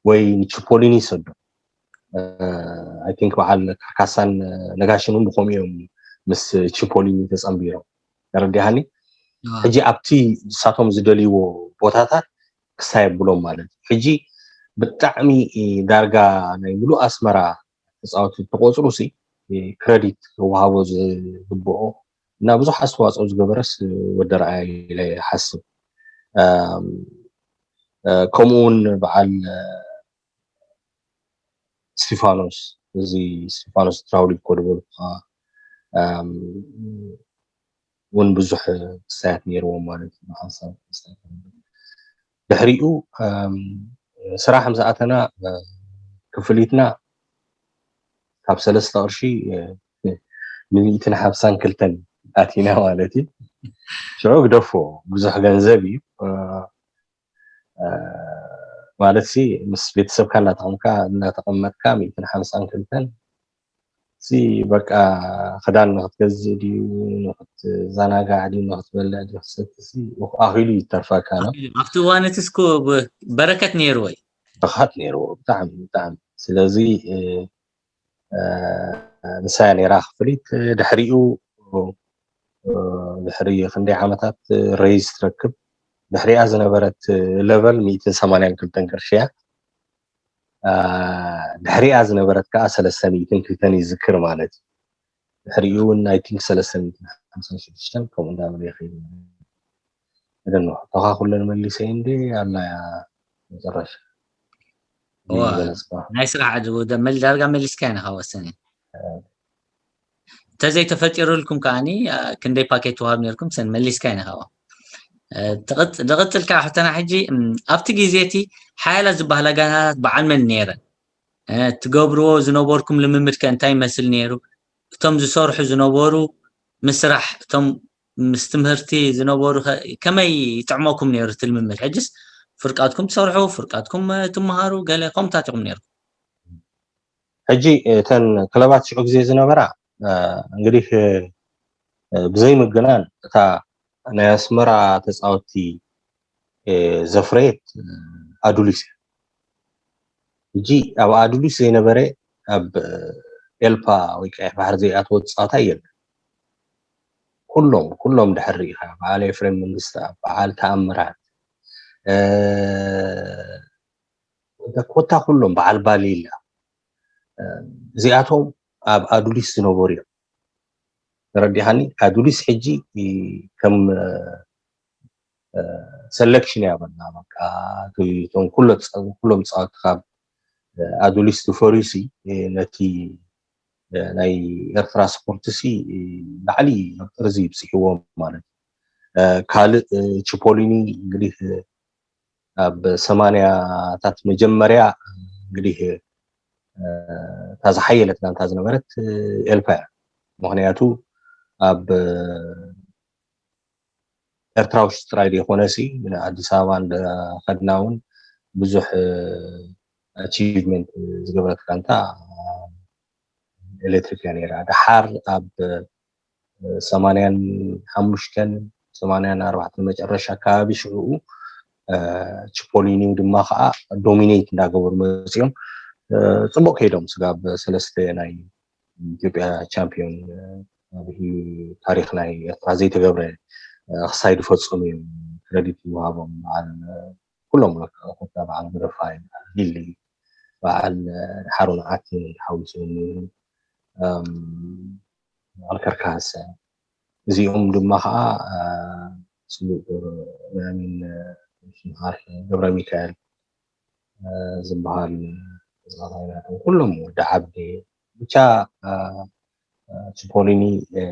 ወይ ንቺፖሊኒ ሰዶ። I think በዓል ካርካሳን ነጋሽን እውን ብኸምኡ እዮም ምስ ቺፖሊኒ ተፀንቢሮም። ተረዲሃኒ? ሕጂ ኣብቲ ንሳቶም ዝደልይዎ ቦታታት ክሳይ ኣብሎም ማለት እዩ። ሕጂ ብጣዕሚ ዳርጋ ናይ ሙሉእ ኣስመራ ተፃወቲ ተቆፅሩ ሲ ክረዲት ክወሃቦ ዝግብኦ እና ብዙሕ ኣስተዋፅኦ ዝገበረስ ወዲ ረኣያ ኢለ ይሓስብ። ከምኡ እውን በዓል ስቲፋኖስ፣ እዚ ስቲፋኖስ ትራውሊኮ ዝበልኩኻ እውን ብዙሕ ክስታያት ነይርዎም ማለት እዩ። ሓንሳብ ክስታያት ነይርዎም። ድሕሪኡ ስራሕ ምስ ኣተና ክፍሊትና ካብ ሰለስተ ቅርሺ ንሚእትን ሓምሳን ክልተን ኣቲና ማለት እዩ። ሽዑ ግደፎ ብዙሕ ገንዘብ እዩ ማለት ሲ ምስ ቤተሰብካ እናተቐምካ እናተቐመጥካ ሚእትን ሓምሳን ክልተን ሲ በቃ ክዳን ንክትገዝእ ድዩ፣ ንክትዘናጋዕ ድዩ፣ ንክትበልዕ ድዩ፣ ክትሰቲ ሲ ኣኺሉ ይተርፈካ ነው። ኣብቲ እዋን እቲ እስኩ ብ- በረከት ነይሩ ወይ? ብርኸት ነይርዎ ብጣዕሚ ብጣዕሚ። ስለዚ እ፣ እ፣ ንሳያ ነይራ ክፍሊት። ድሕሪኡ እ፣ ድሕሪ ክንደይ ዓመታት ሬይዝ ትረክብ። ድሕሪኣ ዝነበረት ሌቨል ሚእትን ሰማንያን ክልተን ቅርሺ እያ። እ፣ ድሕሪኣ ዝነበረት ከዓ ሰለስተ ሚእትን ክልተን ይዝክር ማለት እዩ። ድሕሪኡ እውን ኣይ ቲንክ ሰለስተ ሚእትን ሓምሳን ሽዱሽተን ከምኡ እንዳበለ ይኸይድ። እደኖ ተኻኩለን መሊሰ እንዴ ኣላ እያ መጨረሻ ዋ፣ ገለጽኳ። ናይ ስራሕ ዕድል ወደ መል ዳርጋ መሊስካ ኢና ወሰነ። ተዘይተፈጢሩልኩም ከዓኒ አ፣ ክንደይ ፓኬት ትወሃብ ነርኩም ሰን መሊስካ ኢና። እ፣ ትቕጽ- ዝቕጽል ከዓ ሕተና ሕጂ እም፣ ኣብቲ ግዜ እቲ ሓያላት ዝበሃላ ጋንታታት በዓል መን ነይረን? እ፣ ትገብርዎ ዝነበርኩም ልምምድ ከ እንታይ ይመስል ነይሩ? እቶም ዝሰርሑ ዝነበሩ ምስራሕ እቶም ምስ ትምህርቲ ዝነበሩ ከ- ከመይ ይጥዕመኩም ነይሩ እቲ ልምምድ? ሕጅስ ፍርቃትኩም ትሰርሑ፣ ፍርቃትኩም እ፣ ትመሃሩ፣ ገለ ከምታት ኢኹም ነይሩ? ሕጂ እተን ክለባት ሽዑ ግዜ ዝነበራ እ፣ እንግዲህ እ፣ ብዘይ ምግናን እታ ናይ ኣስመራ ተፃወትቲ እ፣ ዘፍረየት እ፣ ኣዱሊስ እያ። ሕጂ ኣብ ኣዱሊስ ዘይነበረ ኣብ እ፣ ኤልፓ ወይ ቀይሕ ባሕሪ ዘይኣተወ ተፃወታይ የለን። ኩሎም ኩሎም ድሕር ርኢኻ በዓል ኤፍሬም መንግስቲ በዓል ተኣምራት እ፣ ኮታ ኩሎም በዓል ባሊላ እ፣ እዚኣቶም ኣብ ኣዱሊስ ዝነበሩ እዮም። ተረዲኻኒ? ኣዱሊስ ሕጂ እ፣ ከም እ፣ እ፣ ሰሌክሽን እያ በላ በቃ እቲ እቶም ኩሎ ጸ- ኩሎም ጻወቲ ካብ እ፣ ኣዱሊስ ዝፈርዩ ሲ እ፣ ነቲ እ፣ ናይ ኤርትራ ስፖርት ሲ እ፣ ላዕሊ ናብ ጥርዚ ይብጽሕዎም ማለት እዩ። እ፣ ካልእ እ፣ ቺፖሊኒ እንግዲህ እ፣ ኣብ ሰማንያታት መጀመርያ እንግዲህ እ፣ እታ ዝሓየለት ጋንታ ዝነበረት እ፣ ኤልፓ እያ። ምክንያቱ ኣብ እ፣ ኤርትራ ውሽጢ ጥራይ ዘይኮነ ሲ ኣዲስ ኣበባ እንዳኸድና እውን ብዙሕ ኣቺቭመንት ዝገበረት ጋንታ ኤሌክትሪክ እያ ነይራ። ደሓር ኣብ ሰማንያን ሓሙሽተን ሰማንያን ኣርባዕተን መጨረሻ ኣካባቢ ሽዕኡ እ፣ ቺፖሊኒ ድማ ከዓ ዶሚኔት እንዳገበሩ መፅኦም እ፣ ፅቡቅ ከይዶም ስጋብ ሰለስተ ናይ ኢትዮጵያ ቻምፒዮን እ፣ ኣብ ታሪክ ናይ ኤርትራ ዘይተገብረ እ፣ ክሳይ ዝፈፀሙ እዮም። ክረዲት ይወሃቦም በዓል እ፣ ኩሎም በቃ ኮታ በዓል ግረፋይ በዓል ቢሊ በዓል እ፣ ሓሩን ዓቲ ሓዊሱ እም፣ በዓል ከርካሰ እዚኦም ድማ ከዓ እ፣ ፅቡቅ ገብረ ሚካኤል እ፣ ዝበሃል ተፃዋታይ ናቶም ኩሎም ወዲ ዓቢ ብቻ እ፣ እ፣ ቺፖሊኒ እ፣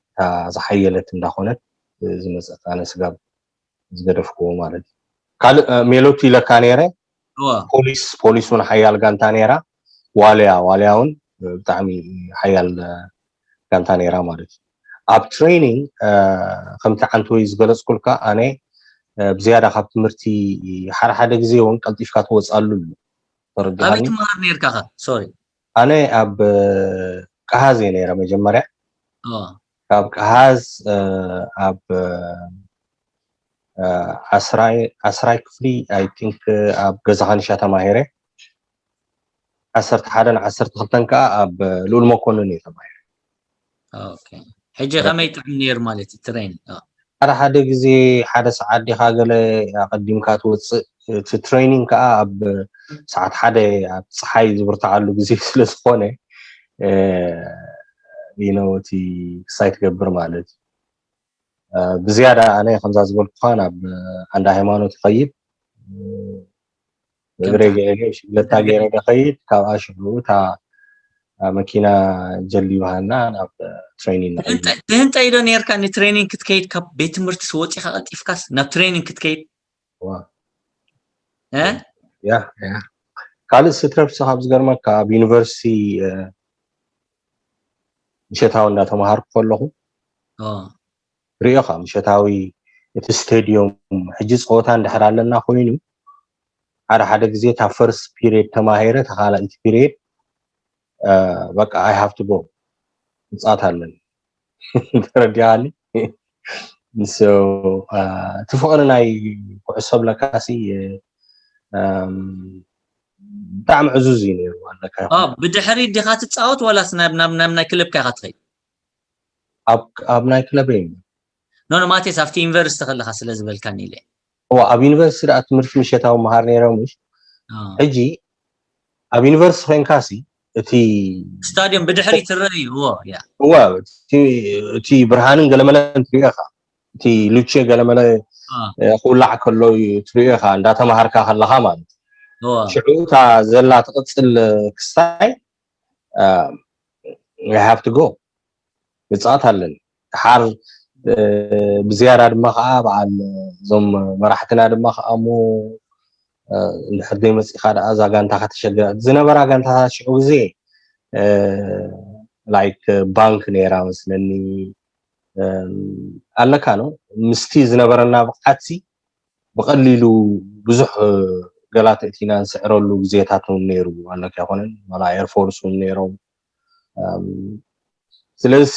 እታ ዝሓየለት እንዳኮነት እ፣ ዝመፀት ኣነ ስጋብ ዝገደፍክዎ ማለት እዩ። ካልእ እ፣ ሜሎቲ ኢለካ ነይረ እዋ ፖሊስ ፖሊስ እውን ሓያል ጋንታ ነይራ። ዋልያ ዋልያ እውን እ፣ ብጣዕሚ ሓያል እ፣ ጋንታ ነይራ ማለት እዩ። ኣብ ትሬኒንግ እ፣ ከምቲ ዓንተወይ ዝገለፅኩልካ ኣነ እ፣ ብዝያዳ ካብ ትምህርቲ ሓደ ሓደ ግዜ እውን ቀልጢፍካ ትወፅኣሉ ኣሎ። ኣበይ ተረዲኻኒ? ትመሃር ነርካ ከ? ሶሪ ኣነ ኣብ እ፣ ቀሃዝ እየ ነይረ መጀመርያ ኦ ካብ ቀሃዝ እ፣ ኣብ እ፣ ዓስራይ ዓስራይ ክፍሊ ኣይ ቲንክ ኣብ ገዛ ካንሻ ተማሂረ። ዓሰርተ ሓደን ዓሰርተ ክልተን ከዓ ኣብ ልኡል መኮንን እየ ተማሂረ። ኦኬ። ሕጂ ከመይ ጥዕም ነይሩ ማለት እዩ ትሬን? ኦ። ሓደ ሓደ ግዜ ሓደ ሰዓት ዲኻ ገለ ኣቐዲምካ ትወፅእ። እቲ ትሬኒንግ ከዓ ኣብ ሰዓት ሓደ ኣብ ፀሓይ ዝብርትዓሉ ግዜ ስለ ዝኾነ እ፣ you know፣ እቲ ክሳይ ትገብር ማለት እዩ። እ፣ ብዝያዳ ኣነ ከምዛ ዝበልኩኻ ናብ እ፣ ዓንዲ ሃይማኖት ይኸይድ እ፣ እግረ ከምታ- ገለ ሽግለታ ገይረ ደኸይድ ካብኣ ሽዑ እታ እ፣ መኪና ጀልቢባሃና ናብ እ፣ ትሬኒንግ ንኸይድ። ትህንጠ- ትህንጠይ ዶ ነርካ ንትሬኒንግ ክትከይድ ካብ ቤት ትምህርቲ ወፂኻ ቀልጢፍካስ ናብ ትሬኒንግ ክትከይድ? ዋ። እ? ያ ያ ካልእ ስትረፍ ካብ ዝገርመካ ኣብ ዩኒቨርሲቲ እ፣ ምሸታዊ እንዳተምሃርኩ ከለኹ ኦ ሪኦኻ ምሸታዊ እቲ ስቴድዮም ሕጂ ፀወታ እንድሕር ኣለና ኮይኑ ሓደ ሓደ ግዜ እታ ፈርስት ፒሪየድ ተማሂረ እታ ካልኣይቲ ፒሪየድ በቃ I have to go፣ ምፅኣት ኣለኒ። ተረዲኣኒ። So እቲ ፍቕሪ ናይ ኩዕሶ ብለካሲ ብጣዕሚ ዕዙዝ እዩ ነይሩ ኣለካ። ብድሕሪ ዲኻ ትፃወት ዋላስ ናብ ናይ ክለብካ ኢኻ ትኸይድ? ኣብ ናይ ክለበይ። ኖ ኖ ማቴስ ኣብቲ ዩኒቨርሲቲ ከለኻ ስለ ዝበልካኒ ኢለ። ኣብ ዩኒቨርሲቲ ደኣ ትምህርቲ ምሸታዊ መሃር ነይረ ምሽ። ሕጂ ኣብ ዩኒቨርሲቲ ኮይንካሲ እቲ ስታዲየም ብድሕሪ ትረአ እዩ። እወ እቲ ብርሃንን ገለመለን ትሪኦ ኢኻ። እቲ ሉቼ ገለመለ ክውላዕ ከሎ ትሪኦ ኢኻ፣ እንዳተማሃርካ ከለኻ ማለት። ሽዑ እታ ዘላ ትቕፅል ክስታይ have to go፣ ምፅኣት ኣለኒ። ደሓር ብዝያዳ ድማ ከዓ በዓል እዞም መራሕትና ድማ ከዓ እሞ እንድሕር ዘይመፂእካ ደኣ እዛ ጋንታ ከተሸግራ ዝነበራ ጋንታታት ሽዑ ግዜ like ባንክ ነይራ መስለኒ ኣለካ ነው። ምስቲ ዝነበረና ብቕዓትሲ ብቐሊሉ ብዙሕ ገላት እቲና ንስዕረሉ ግዜታት እውን ነይሩ ኣለካ ኣይኮነን። ዋላ ኤርፎርስ እውን ነይሮም። ስለዚ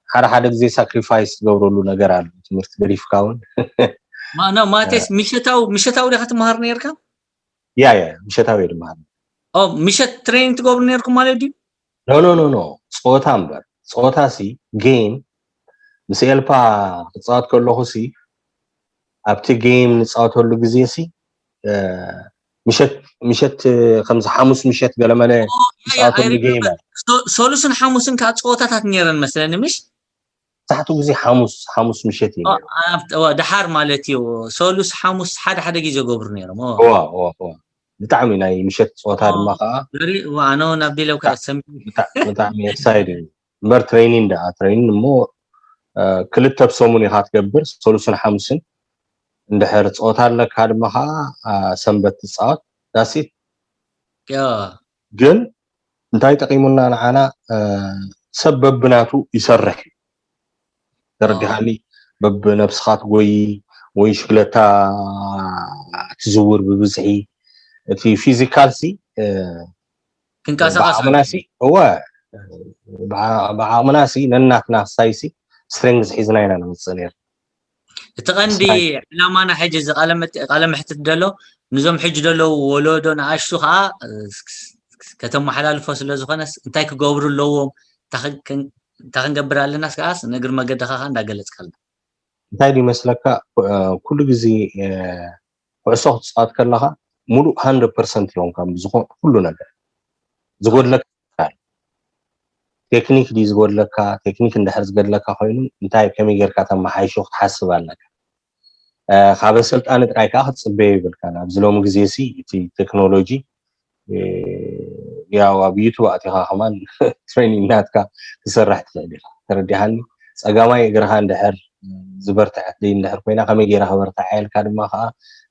ሓደ ሓደ ግዜ ሳክሪፋይስ ትገብረሉ ነገር ኣሎ። ትምህርቲ ገዲፍካ እውን ማቴስ ምሸታዊ ምሸታዊ ዲኻ ትመሃር ነርካ? ያ ያ ምሸታዊ ድማ ምሸት ትሬኒንግ ትገብሩ ነርኩም ማለት ድዩ? ኖ ኖ ኖ ኖ ፆታ እምበር ፆታ ሲ ጌም ምስ ኤልፓ ክፃወት ከለኹ ሲ ኣብቲ ጌም ንፃወተሉ ግዜ ሲ ምሸት ምሸት ከምዚ ሓሙስ ምሸት ገለመለ ንፃወተሉ ጌም። ሰሉስን ሓሙስን ከዓ ፀወታታት ነይረን መስለኒ ምሽ? መብዛሕትኡ ግዜ ሓሙስ ሓሙስ ምሸት እዩ። ደሓር ማለት እዩ። ሰሉስ ሓሙስ ሓደ ሓደ ግዜ ገብሩ ነይሮም። ብጣዕሚ ናይ ምሸት ፀወታ ድማ ከዓ ኣነ እውን ኣብዲ ለውካ ሰሚ ብጣዕሚ ኤክሳይድ እዩ። እምበር ትሬኒን ደኣ ትሬኒን እሞ ክልተ ብሰሙን ኢኻ ትገብር፣ ሰሉስን ሓሙስን እንድሕር ፀወታ ኣለካ ድማ ከዓ ሰንበት ትፃወት ዳሲት። ግን እንታይ ጠቂሙና ንዓና ሰብ በብናቱ ይሰርሕ እዩ። ተረዲኻኒ? በብነብስኻ ትጎይ ወይ ሽግለታ ትዝውር ብብዝሒ እቲ ፊዚካል ሲ ክንቀሳቀስ ብዓቕምና ሲ እወ ብዓቕምና ሲ ነናትና ሳይሲ ስትሬንግዝ ሒዝና ኢና ንምፅእ ነር። እቲ ቀንዲ ዕላማና ሕጂ እዚ ቃለ ምሕትት ደሎ ንዞም ሕጂ ደለዉ ወለዶ ንኣሽቱ ከዓ ከተመሓላልፎ ስለ ዝኾነስ እንታይ ክገብሩ ኣለዎም እንታይ ክንገብር ኣለናስ ከዓስ ንእግሪ መገድኻ ከዓ እንዳገለፅካልና። እንታይ ድዩ መስለካ ኩሉ ግዜ ኩዕሶ ክትፃወት ከለኻ ሙሉእ ሃንድረድ ፐርሰንት ይኾንካ ዝኾን ኩሉ ነገር ዝጎድለካ ቴክኒክ ድዩ ዝጎድለካ? ቴክኒክ እንድሕር ዝገድለካ ኮይኑ እንታይ ከመይ ጌርካ ተመሓይሾ ክትሓስብ ኣለካ። ካብ ኣሰልጣኒ ጥራይ ከዓ ክትፅበዮ ይብልካ። ኣብዚ ሎሚ ግዜ ሲ እቲ ቴክኖሎጂ ያው ኣብ ዩቱብ ኣእቲኻ ከማን ትሬኒንግ ናትካ ክሰርሕ ትኽእል ኢኻ። ተረዲሃኒ? ፀጋማይ እግርኻ እንድሕር ዝበርትዐት ደይ እንድሕር ኮይና ከመይ ጌራ ክበርትዓ ኢልካ ድማ ከዓ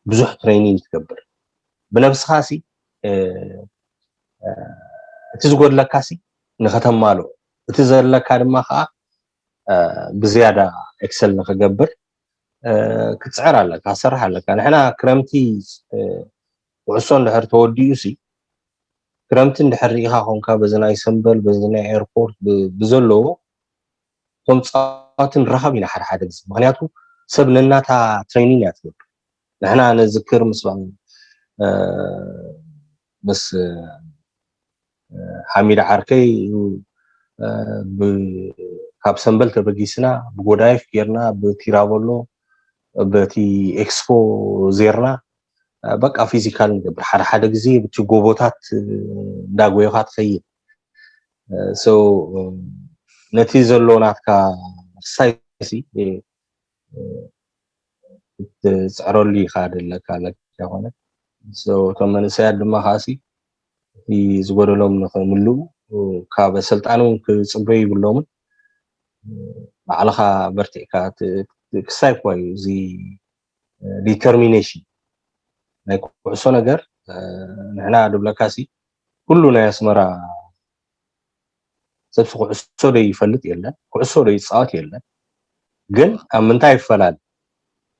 ብዙሕ ትሬኒንግ ትገብር። ብነብስኻ ሲ እቲ ዝጎድለካ ሲ ንኸተማልኦ እቲ ዘለካ ድማ ከዓ ብዝያዳ ኤክሰል ንኽገብር ክትፅዕር ኣለካ፣ ክትሰርሕ ኣለካ። ንሕና ክረምቲ ኩዕሶ እንድሕር ተወዲኡ ሲ ክረምቲ እንድሕር ርኢኻ ኮንካ በዚ ናይ ሰምበል በዚ ናይ ኤርፖርት ብዘለዎ እቶም ፃዋትን ረኸብ ኢና ሓደ ሓደ ግዜ ምክንያቱ ሰብ ነናታ ትሬኒንግ እያ ትገብር። ንሕና ነዝክር ምስ ምስ ሓሚድ ዓርከይ ካብ ሰንበል ተበጊስና ብጎዳይፍ ጌርና ብቲራበሎ በቲ ኤክስፖ ዜርና በቃ ፊዚካል ንገብር ሓደ ሓደ ግዜ ብቲ ጎቦታት እንዳጎየኻ ትኸይድ ነቲ ዘሎ ናትካ ሳይሲ ክትፅዕረሉ ኢኻ ደለካ ኣለካ ኮነ እቶም መንእሰያት ድማ ከዓሲ እቲ ዝጎደሎም ንክምልኡ ካብ ኣሰልጣኒ እውን ክፅበዩ ይብሎምን ባዕልኻ በርቲዕካ ክሳይ እኳ እዩ እዚ ዲተርሚኔሽን ናይ ኩዕሶ ነገር ንሕና ድብለካ ሲ ኩሉ ናይ ኣስመራ ሰብሲ ኩዕሶ ዶ ይፈልጥ የለን ኩዕሶ ዶ ይፃወት የለን ግን ኣብ ምንታይ ይፈላለ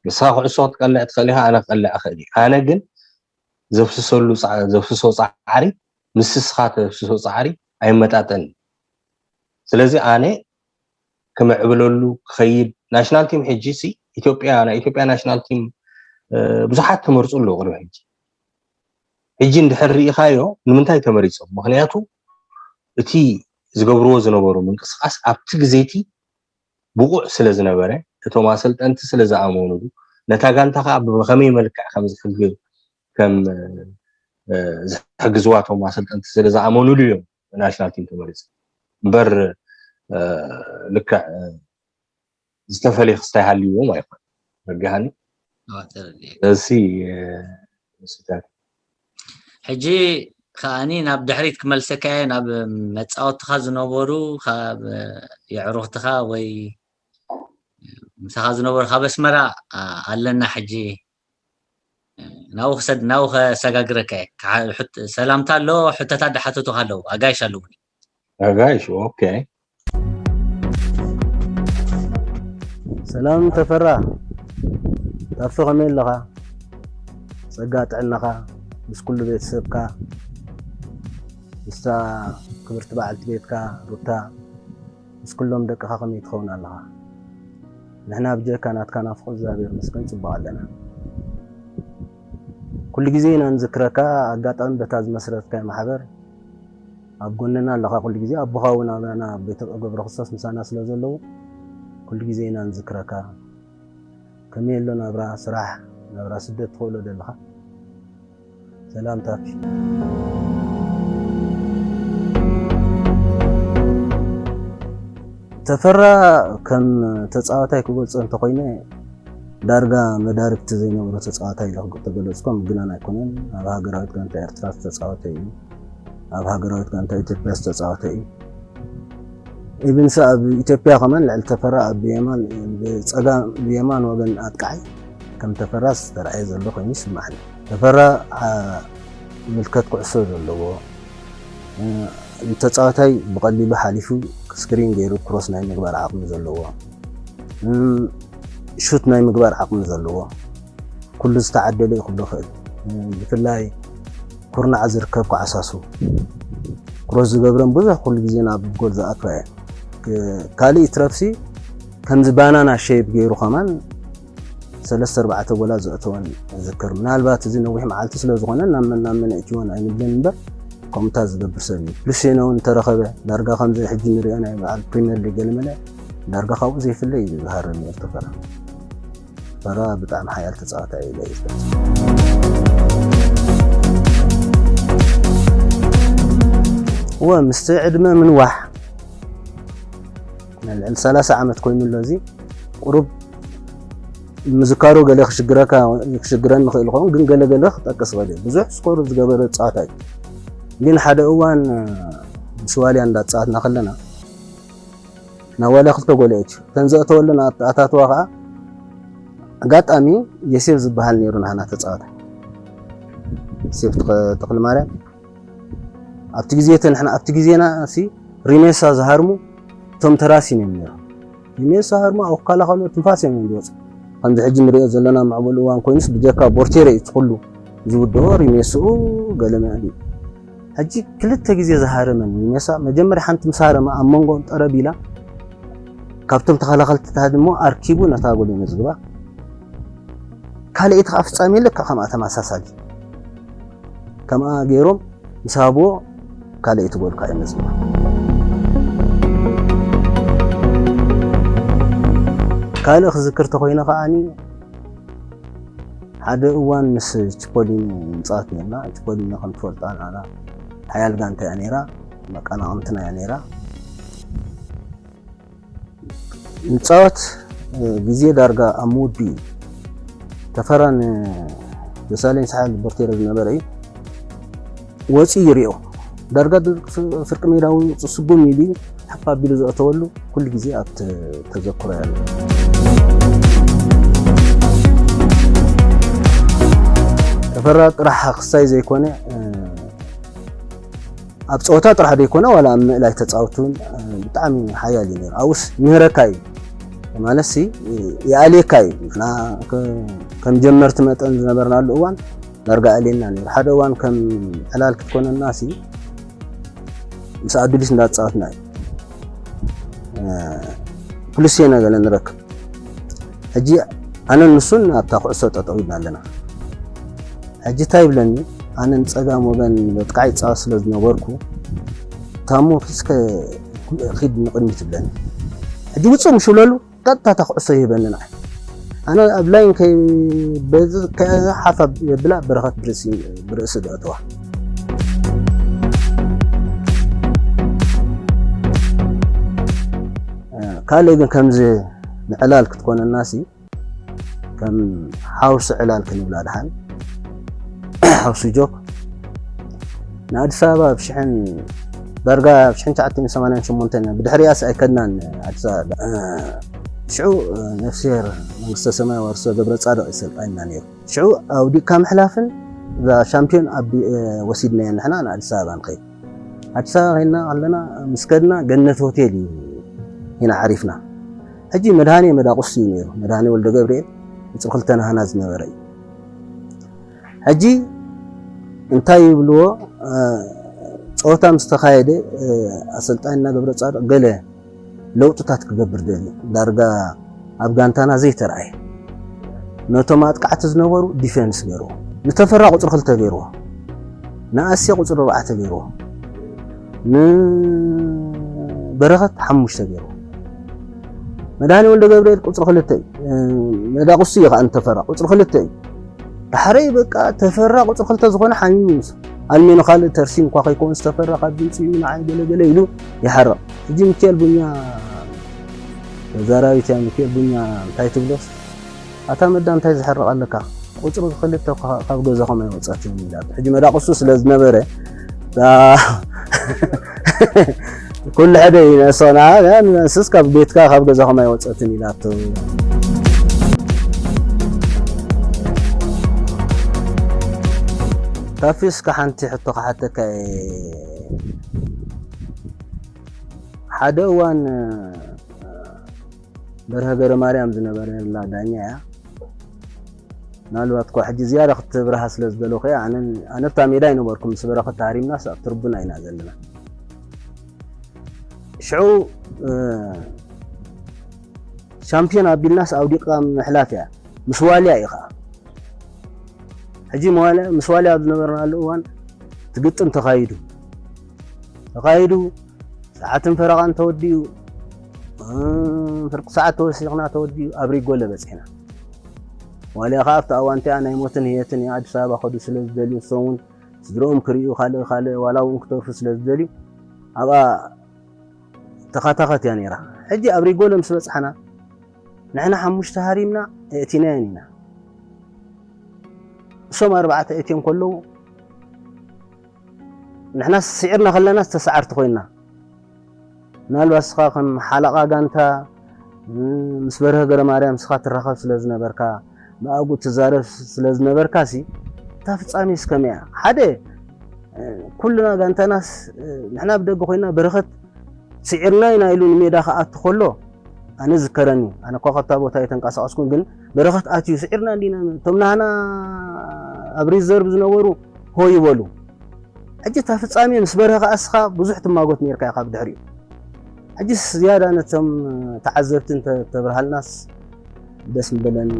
ንስኻ ኩዕሶ ክትቀልዕ ትኽእል ኢኻ ኣነ ክቀልዕ እኽእል እዩ ኣነ ግን ዘፍስሰሉ ዘፍስሶ ፃዕሪ ምስ ንስኻ ተፍስሶ ፃዕሪ ኣይመጣጠን። ስለዚ ኣነ ክምዕብለሉ ክኸይድ ናሽናል ቲም ሕጂ ሲ ኢትዮጵያ ናይ ኢትዮጵያ ናሽናል ቲም ብዙሓት ተመርፁ ኣለዉ ቅድሚ ሕጂ። ሕጂ እንድሕር ርኢኻዮ ንምንታይ ተመሪፆም? ምክንያቱ እቲ ዝገብርዎ ዝነበሩ ምንቅስቃስ ኣብቲ ግዜቲ ብቑዕ ስለ ዝነበረ እቶም ኣሰልጠንቲ ስለ ዝኣመኑሉ ነታ ጋንታ ከዓ ብኸመይ መልክዕ ከም ዝሕግዝ ከም ዝሕግዝዋ እቶም ኣሰልጠንቲ ስለ ዝኣመኑሉ እዮም ናሽናል ቲም ተመሪፁ እምበር ልክዕ ዝተፈለየ ክስታይ ሃልዎም ኣይኮን። ረቢሃኒ እሲ ሕጂ ከዓኒ ናብ ድሕሪት ክመልሰካ እየ ናብ መፃወትኻ ዝነበሩ ካብ የዕሩኽትኻ ወይ ምሳኻ ዝነበሩ ካብ ኣስመራ ኣለና ሕጂ ናብኡ ክሰድ ናብኡ ከሰጋግረካ እየ። ሰላምታ ኣሎ፣ ሕቶታት ዝሓተቱኻ ኣለዉ፣ ኣጋይሽ ኣለዉኒ። ኣጋይሽ ኦኬ። ሰላም ተፈራ፣ ታፍሶ ከመይ ኣለኻ? ጸጋ ጥዕናኻ ምስ ኩሉ ቤተሰብካ ምስታ ክብርቲ በዓልቲ ቤትካ ሩታ ምስ ኩሎም ደቅኻ ከመይ ትኸውን ኣለኻ? ንሕና ብጀካ ናትካ ናፍቆት እግዚኣብሔር ይመስገን ጽቡቕ ኣለና። ኩሉ ግዜ ኢና ንዝክረካ። ኣጋጣሚ በታ ዝመስረትካዮ ማሕበር ኣብ ጎንና ኣለኻ ኩሉ ግዜ። ኣቦኻ እውን ኣባና ኣብ ቤተ ገብረ ክርስቶስ ምሳና ስለ ዘለዉ ኩሉ ግዜ ኢና ንዝክረካ። ከመይ ኣሎ ናብራ ስራሕ ናብራ ስደት ትኽእሎ ደለኻ? ሰላም ታፊ። ተፈራ ከም ተፃዋታይ ክገልፆ እንተኮይነ ዳርጋ መዳርግቲ ዘይነበሮ ተፃዋታይ ኢለ ክገልፆ ኣይኮነን። ኣብ ሃገራዊት ጋንታ ኤርትራ ዝተፃወተ እዩ። ኣብ ሃገራዊት ጋንታ ኢትዮጵያ ዝተፃወተ እዩ። ኢብንስ ኣብ ኢትዮጵያ ከማን ልዕሊ ተፈራ ኣብ ብየማን ብፀጋም ብየማን ወገን ኣጥቃዓይ ከም ተፈራ ዝተረኣየ ዘሎ ኮይኑ ይስማዓኒ። ተፈራ ምልከት ኩዕሶ ዘለዎ ንተፃዋታይ ብቐሊሉ ሓሊፉ ስክሪን ገይሩ ክሮስ ናይ ምግባር ዓቕሚ ዘለዎ ሹት ናይ ምግባር ዓቕሚ ዘለዎ ኩሉ ዝተዓደለ እዩ ክብሎ ክእል። ብፍላይ ኩርናዕ ዝርከብ ኳዕሳሱ ክሮስ ዝገብረን ብዙሕ ኩሉ ግዜ ናብ ጎል ዝኣትዋ እየን። ካልእ ይትረፍሲ ከምዚ ባናና ሸይፕ ገይሩ ከማን ሰለስተ ኣርባዕተ ጎላት ዘእተወን እዝክር። ምናልባት እዚ ነዊሕ መዓልቲ ስለ ዝኾነ ናብ መን ናብ መን ኣእትወን ኣይንብልን እምበር ከምኡታት ዝገብር ሰብ እዩ። ሉሴኖ እውን እንተረኸበ ዳርጋ ከምዚ ሕጂ ንሪኦ ናይ በዓል ፕሪምየር ሊግ ገለመለ ዳርጋ ካብኡ ዘይፍለ እዩ ዝሃርም ነይሩ ተፈራ። ተፈራ ብጣዕሚ ሓያል ተፃዋታይ እዩ ኢለ እዩ ዝገልፅ። እወ ምስቲ ዕድመ ምንዋሕ ልዕሊ ሰላሳ ዓመት ኮይኑ ኣሎ። እዚ ቁሩብ ምዝካሩ ገለ ክሽግረካ ክሽግረኒ ይኽእል ይኸውን፣ ግን ገለ ገለ ክጠቅስ ይኽእል እየ። ብዙሕ ስኮር ዝገበረ ተፃዋታይ እዩ። ግን ሓደ እዋን ምስ ዋልያ እንዳተፃወትና ከለና ናብ ዋልያ ክልተ ጎል ኣእትዩ። እተን ዘእተወለን ኣታትዋ ከዓ ኣጋጣሚ የሴፍ ዝበሃል ነይሩ ናህና ተፃዋታይ ሴፍ ተኽልማርያም ኣብቲ ግዜ እቲ ንሕና ኣብቲ ግዜና ሲ ሪሜሳ ዝሃርሙ እቶም ተራሲን እዮም ነይሮም። ሪሜሳ ሃርሙ ኣብ ክከላኸሉ ትንፋስ እዮም ዝወፁ። ከምዚ ሕጂ ንሪኦ ዘለና ምዕቡል እዋን ኮይኑስ ብጀካ ቦርቴረ እዩ እቲ ኩሉ ዝውድኦ ሪሜስኡ ገለ መዕል እዩ። ሕጂ ክልተ ግዜ ዝሃረመን ሪሜሳ መጀመርያ ሓንቲ ምስ ሃረመ ኣብ መንጎኦም ጠረብ ኢላ ካብቶም ተኸላኸልቲ ትሃድሞ ኣርኪቡ ነታ ጎል እዩ መዝግባ። ካልኣይቲ ከዓ ፍጻሜ ልክዕ ከምኣ ተመሳሳሊ ከምኣ ገይሮም ምስ ሃብዎ ካልኣይቲ ጎል ከዓ ይመዝግባ። ካልእ ክዝክር ተኮይነ ከዓኒ ሓደ እዋን ምስ ቺፖሊኖ ንፃወት ነርና። ቺፖሊኖ ከም ትፈልጣ ንዓና ሓያል ጋንታ እያ ነይራ፣ መቀናቕንትና እያ ነይራ። ንፃወት ግዜ ዳርጋ ኣብ ምውድኡ እዩ። ተፈራን ደሳለኝ ሰሓል ቦርቴሮ ዝነበረ እዩ ወፂኡ ይሪኦ። ዳርጋ ፍርቂ ሜዳ እውን ስጉም ኢሉ እዩ ሓፍ ኣቢሉ ዘእተወሉ ኩሉ ግዜ ኣብ ተዘክሮ ያለ። ተፈራ ጥራሕ ክስታይ ዘይኮነ ኣብ ፀወታ ጥራሕ ዘይኮነ ዋላ ኣብ ምእላይ ተፃወቱ እውን ብጣዕሚ ሓያል እዩ ነይሩ። ኣብኡስ ምህረካ እዩ ማለት ሲ ይኣልየካ እዩ። ንሕና ከም ጀመርቲ መጠን ዝነበርናሉ እዋን ዳርጋ ኣልየና ነይሩ። ሓደ እዋን ከም ዕላል ክትኮነና ሲ ምስ ኣዱሊስ እንዳተፃወትና እዩ። ፕሉስ የነ ገለ ንረክብ። ሕጂ ኣነን ንሱን ኣብታ ኩዕሶ ጠጠው ኢልና ኣለና። ሕጂ እንታይ ይብለኒ? ኣነ ንፀጋም ወገን መጥቃዕ ይፃወት ስለ ዝነበርኩ፣ ታሞ ኪስከ ኪድ ንቕድሚት ይብለኒ። ሕጂ ውፅእ ምሽ ብለሉ፣ ቀጥታ እታ ኩዕሶ ይህበኒ ንዓይ። ኣነ ኣብ ላይን ከይ-፣ በዚ ከ-፣ ሓፍ የብላ፣ በረኸት ብርእሲ፣ ብርእሲ ደእተዋ። ካልእ ግን ከምዚ ንዕላል ክትኮነናሲ፣ ከም ሓውሲ ዕላል ክንብላ ደሓን፣ ሓውሲ ጆክ ንኣዲስ ኣበባ ኣብ ሽሕን፣ ዳርጋ ኣብ ሽሕን ትሽዓተ ሚእትን ሰማንያን ሸሞንተን፣ ብድሕሪኣስ ኣይከድናን ኣዲስ ኣበባ። ሽዑ ነፍስሄር መንግስተ ሰማይ ዋርሶ ገብረ ጻድቕ እዩ ሰልጣንና ነይሩ። ሽዑ ኣውዲቕካ ምሕላፍን እዛ ሻምፒዮን ኣብ ወሲድናዮ ንሕና ንኣዲስ ኣበባ ንኸይድ። ኣዲስ ኣበባ ከይድና ከለና ምስ ከድና ገነት ሆቴል እዩ ኢና ዓሪፍና። ሕጂ መድሃኔ መዳቑስ እዩ ነይሩ። መድሃኔ ወልደ ገብርኤል ቁፅሪ ክልተ ናህና ዝነበረ እዩ። ሕጂ እንታይ ይብልዎ፣ እ፣ ፀወታ ምስ ተኻየደ፣ እ፣ ኣሰልጣኒና ገብረ ጻድቕ ገለ ለውጥታት ክገብር ደልዩ። ዳርጋ ኣብ ጋንታና ዘይተረኣየ። ነቶም ኣጥቃዕቲ ዝነበሩ ዲፌንስ ገይርዎ። ንተፈራ ቁፅሪ ክልተ ገይርዎ። ንኣስየ ቁፅሪ ኣርባዕተ ገይርዎ። ንበረኸት ሓሙሽተ ገይርዎ። መድሃኔ ወልደ ገብርኤል ቁፅሪ ክልተ እዩ። እ፣ መዳቑሱ እዩ ከዓ ንተፈራ ቁፅሪ ክልተ እዩ። ዳሕረይ በቃ ተፈራ ቁፅሪ ክልተ ዝኾነ ሓሚሙ ምስ ኣልሜኖ ካልእ ተርሲም እኳ ከይከውን ዝተፈራ ካብ ድምፂ እዩ ንዓይ ገለገለ ኢሉ ይሓርቕ። ሕጂ ሚካኤል ቡኛ ተዛራቢት እያ። ሚካኤል ቡኛ እንታይ ትብሎስ? ኣታ መዳ እንታይ ዝሕርቕ ኣለካ? ቁፅሪ ክልተ እኳ ካብ ገዛኹም ኣይወፀትን ኢላ። ሕጂ መዳቕሱ ስለ ዝነበረ፣ ዳ-፣ ኩሉ ሕደ እዩ ነሶና፣ ንስስ ካብ ቤትካ ካብ ገዛኹም ኣይወፀትን ኢላቶ። ታፊ፣ እስከ ሓንቲ ሕቶ ክሓተካ እየ። ሓደ እዋን በርሀ ገረማርያም ዝነበረላ ዳኛ እያ። ምናልባት እኳ ሕጂ ዝያዳ ክትብርሃ ስለ ዝደለኹ እያ። ኣነ፣ ኣነ ኣብታ ሜዳ ኣይነበርኩ፣ ምስ በረኸት ተሃሪምናስ ኣብ ትርቡና ኢና ዘለና። ሽዑ፣ እ፣ ሻምፒዮን ኣቢልናስ ኣውዲቕካ ምሕላፍ እያ። ምስ ዋልያ እዩ ኸዓ። ሕጂ መዋልያ፣ ምስ ዋልያ ኣብ ዝነበርናሉ እዋን እቲ ግጥም ተኻይዱ። ተኻይዱ፣ ሰዓትን ፈረቓን ተወዲኡ፣ እ፣ ፍርቂ ሰዓት ተወሲኽና ተወዲኡ፣ ኣብ ሪጎለ በጺሕና። ዋልያ ኸዓ ኣብቲ ኣዋንቲኣ ናይ ሞትን ህየትን እያ። ኣዲስ ኣበባ ከዱ ስለ ዝደልዩ፣ ንሶም እውን ስድርኦም ክርእዩ፣ ካልእ፣ ካልእ፣ ዋላ እውን ክተርፉ ስለ ዝደልዩ፣ ኣብኣ ተኻታኸት እያ ነይራ። ሕጂ ኣብ ሪጎለ ምስ በጻሕና፣ ንሕና ሓሙሽተ ሃሪምና፣ ኣእቲናየን ኢና። እሶም ኣርባዕተ ኣእትዮም ከለዉ፣ ንሕና ስዒርና ከለና ዝተሰዓርቲ ኮይንና። ምናልባት ንስኻ ከም ሓለቓ ጋንታ፣ እ፣ ምስ በርሀ ገረማርያም ንስኻ ትራኸብ ስለ ዝነበርካ፣ ብኣግኡ ትዛረብ ስለ ዝነበርካሲ፣ እታ ፍጻሜስ ከመይ እያ? ሓደ፣ እ፣ ኩልና ጋንታናስ፣ እ፣ ንሕና ብደገ ኮይና በረኸት ስዒርና ኢና ኢሉ ንሜዳ ክኣቱ ከሎ፣ ኣነ ዝከረኒ፣ ኣነ እኳ ካብታ ቦታ ኣይተንቀሳቐስኩን፣ ግን በረኸት ኣትዩ፣ ስዒርና እንዲና፣ እቶም ናህና ኣብ ሪዘርቭ ዝነበሩ ሆ ይበሉ። ሕጂ እታ ፍጻሜ ምስ በርሀ ከኣ እስኻ ብዙሕ ትማጎት ኔርካ ኢኻ ብድሕሪኡ። ሕጂስ ዝያዳ ነቶም ተዓዘብቲ እንተ-፣ ተብርሃልናስ ደስ ምበለኒ።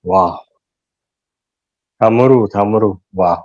ዋው። ታምሩ፣ ታምሩ፣ ዋው።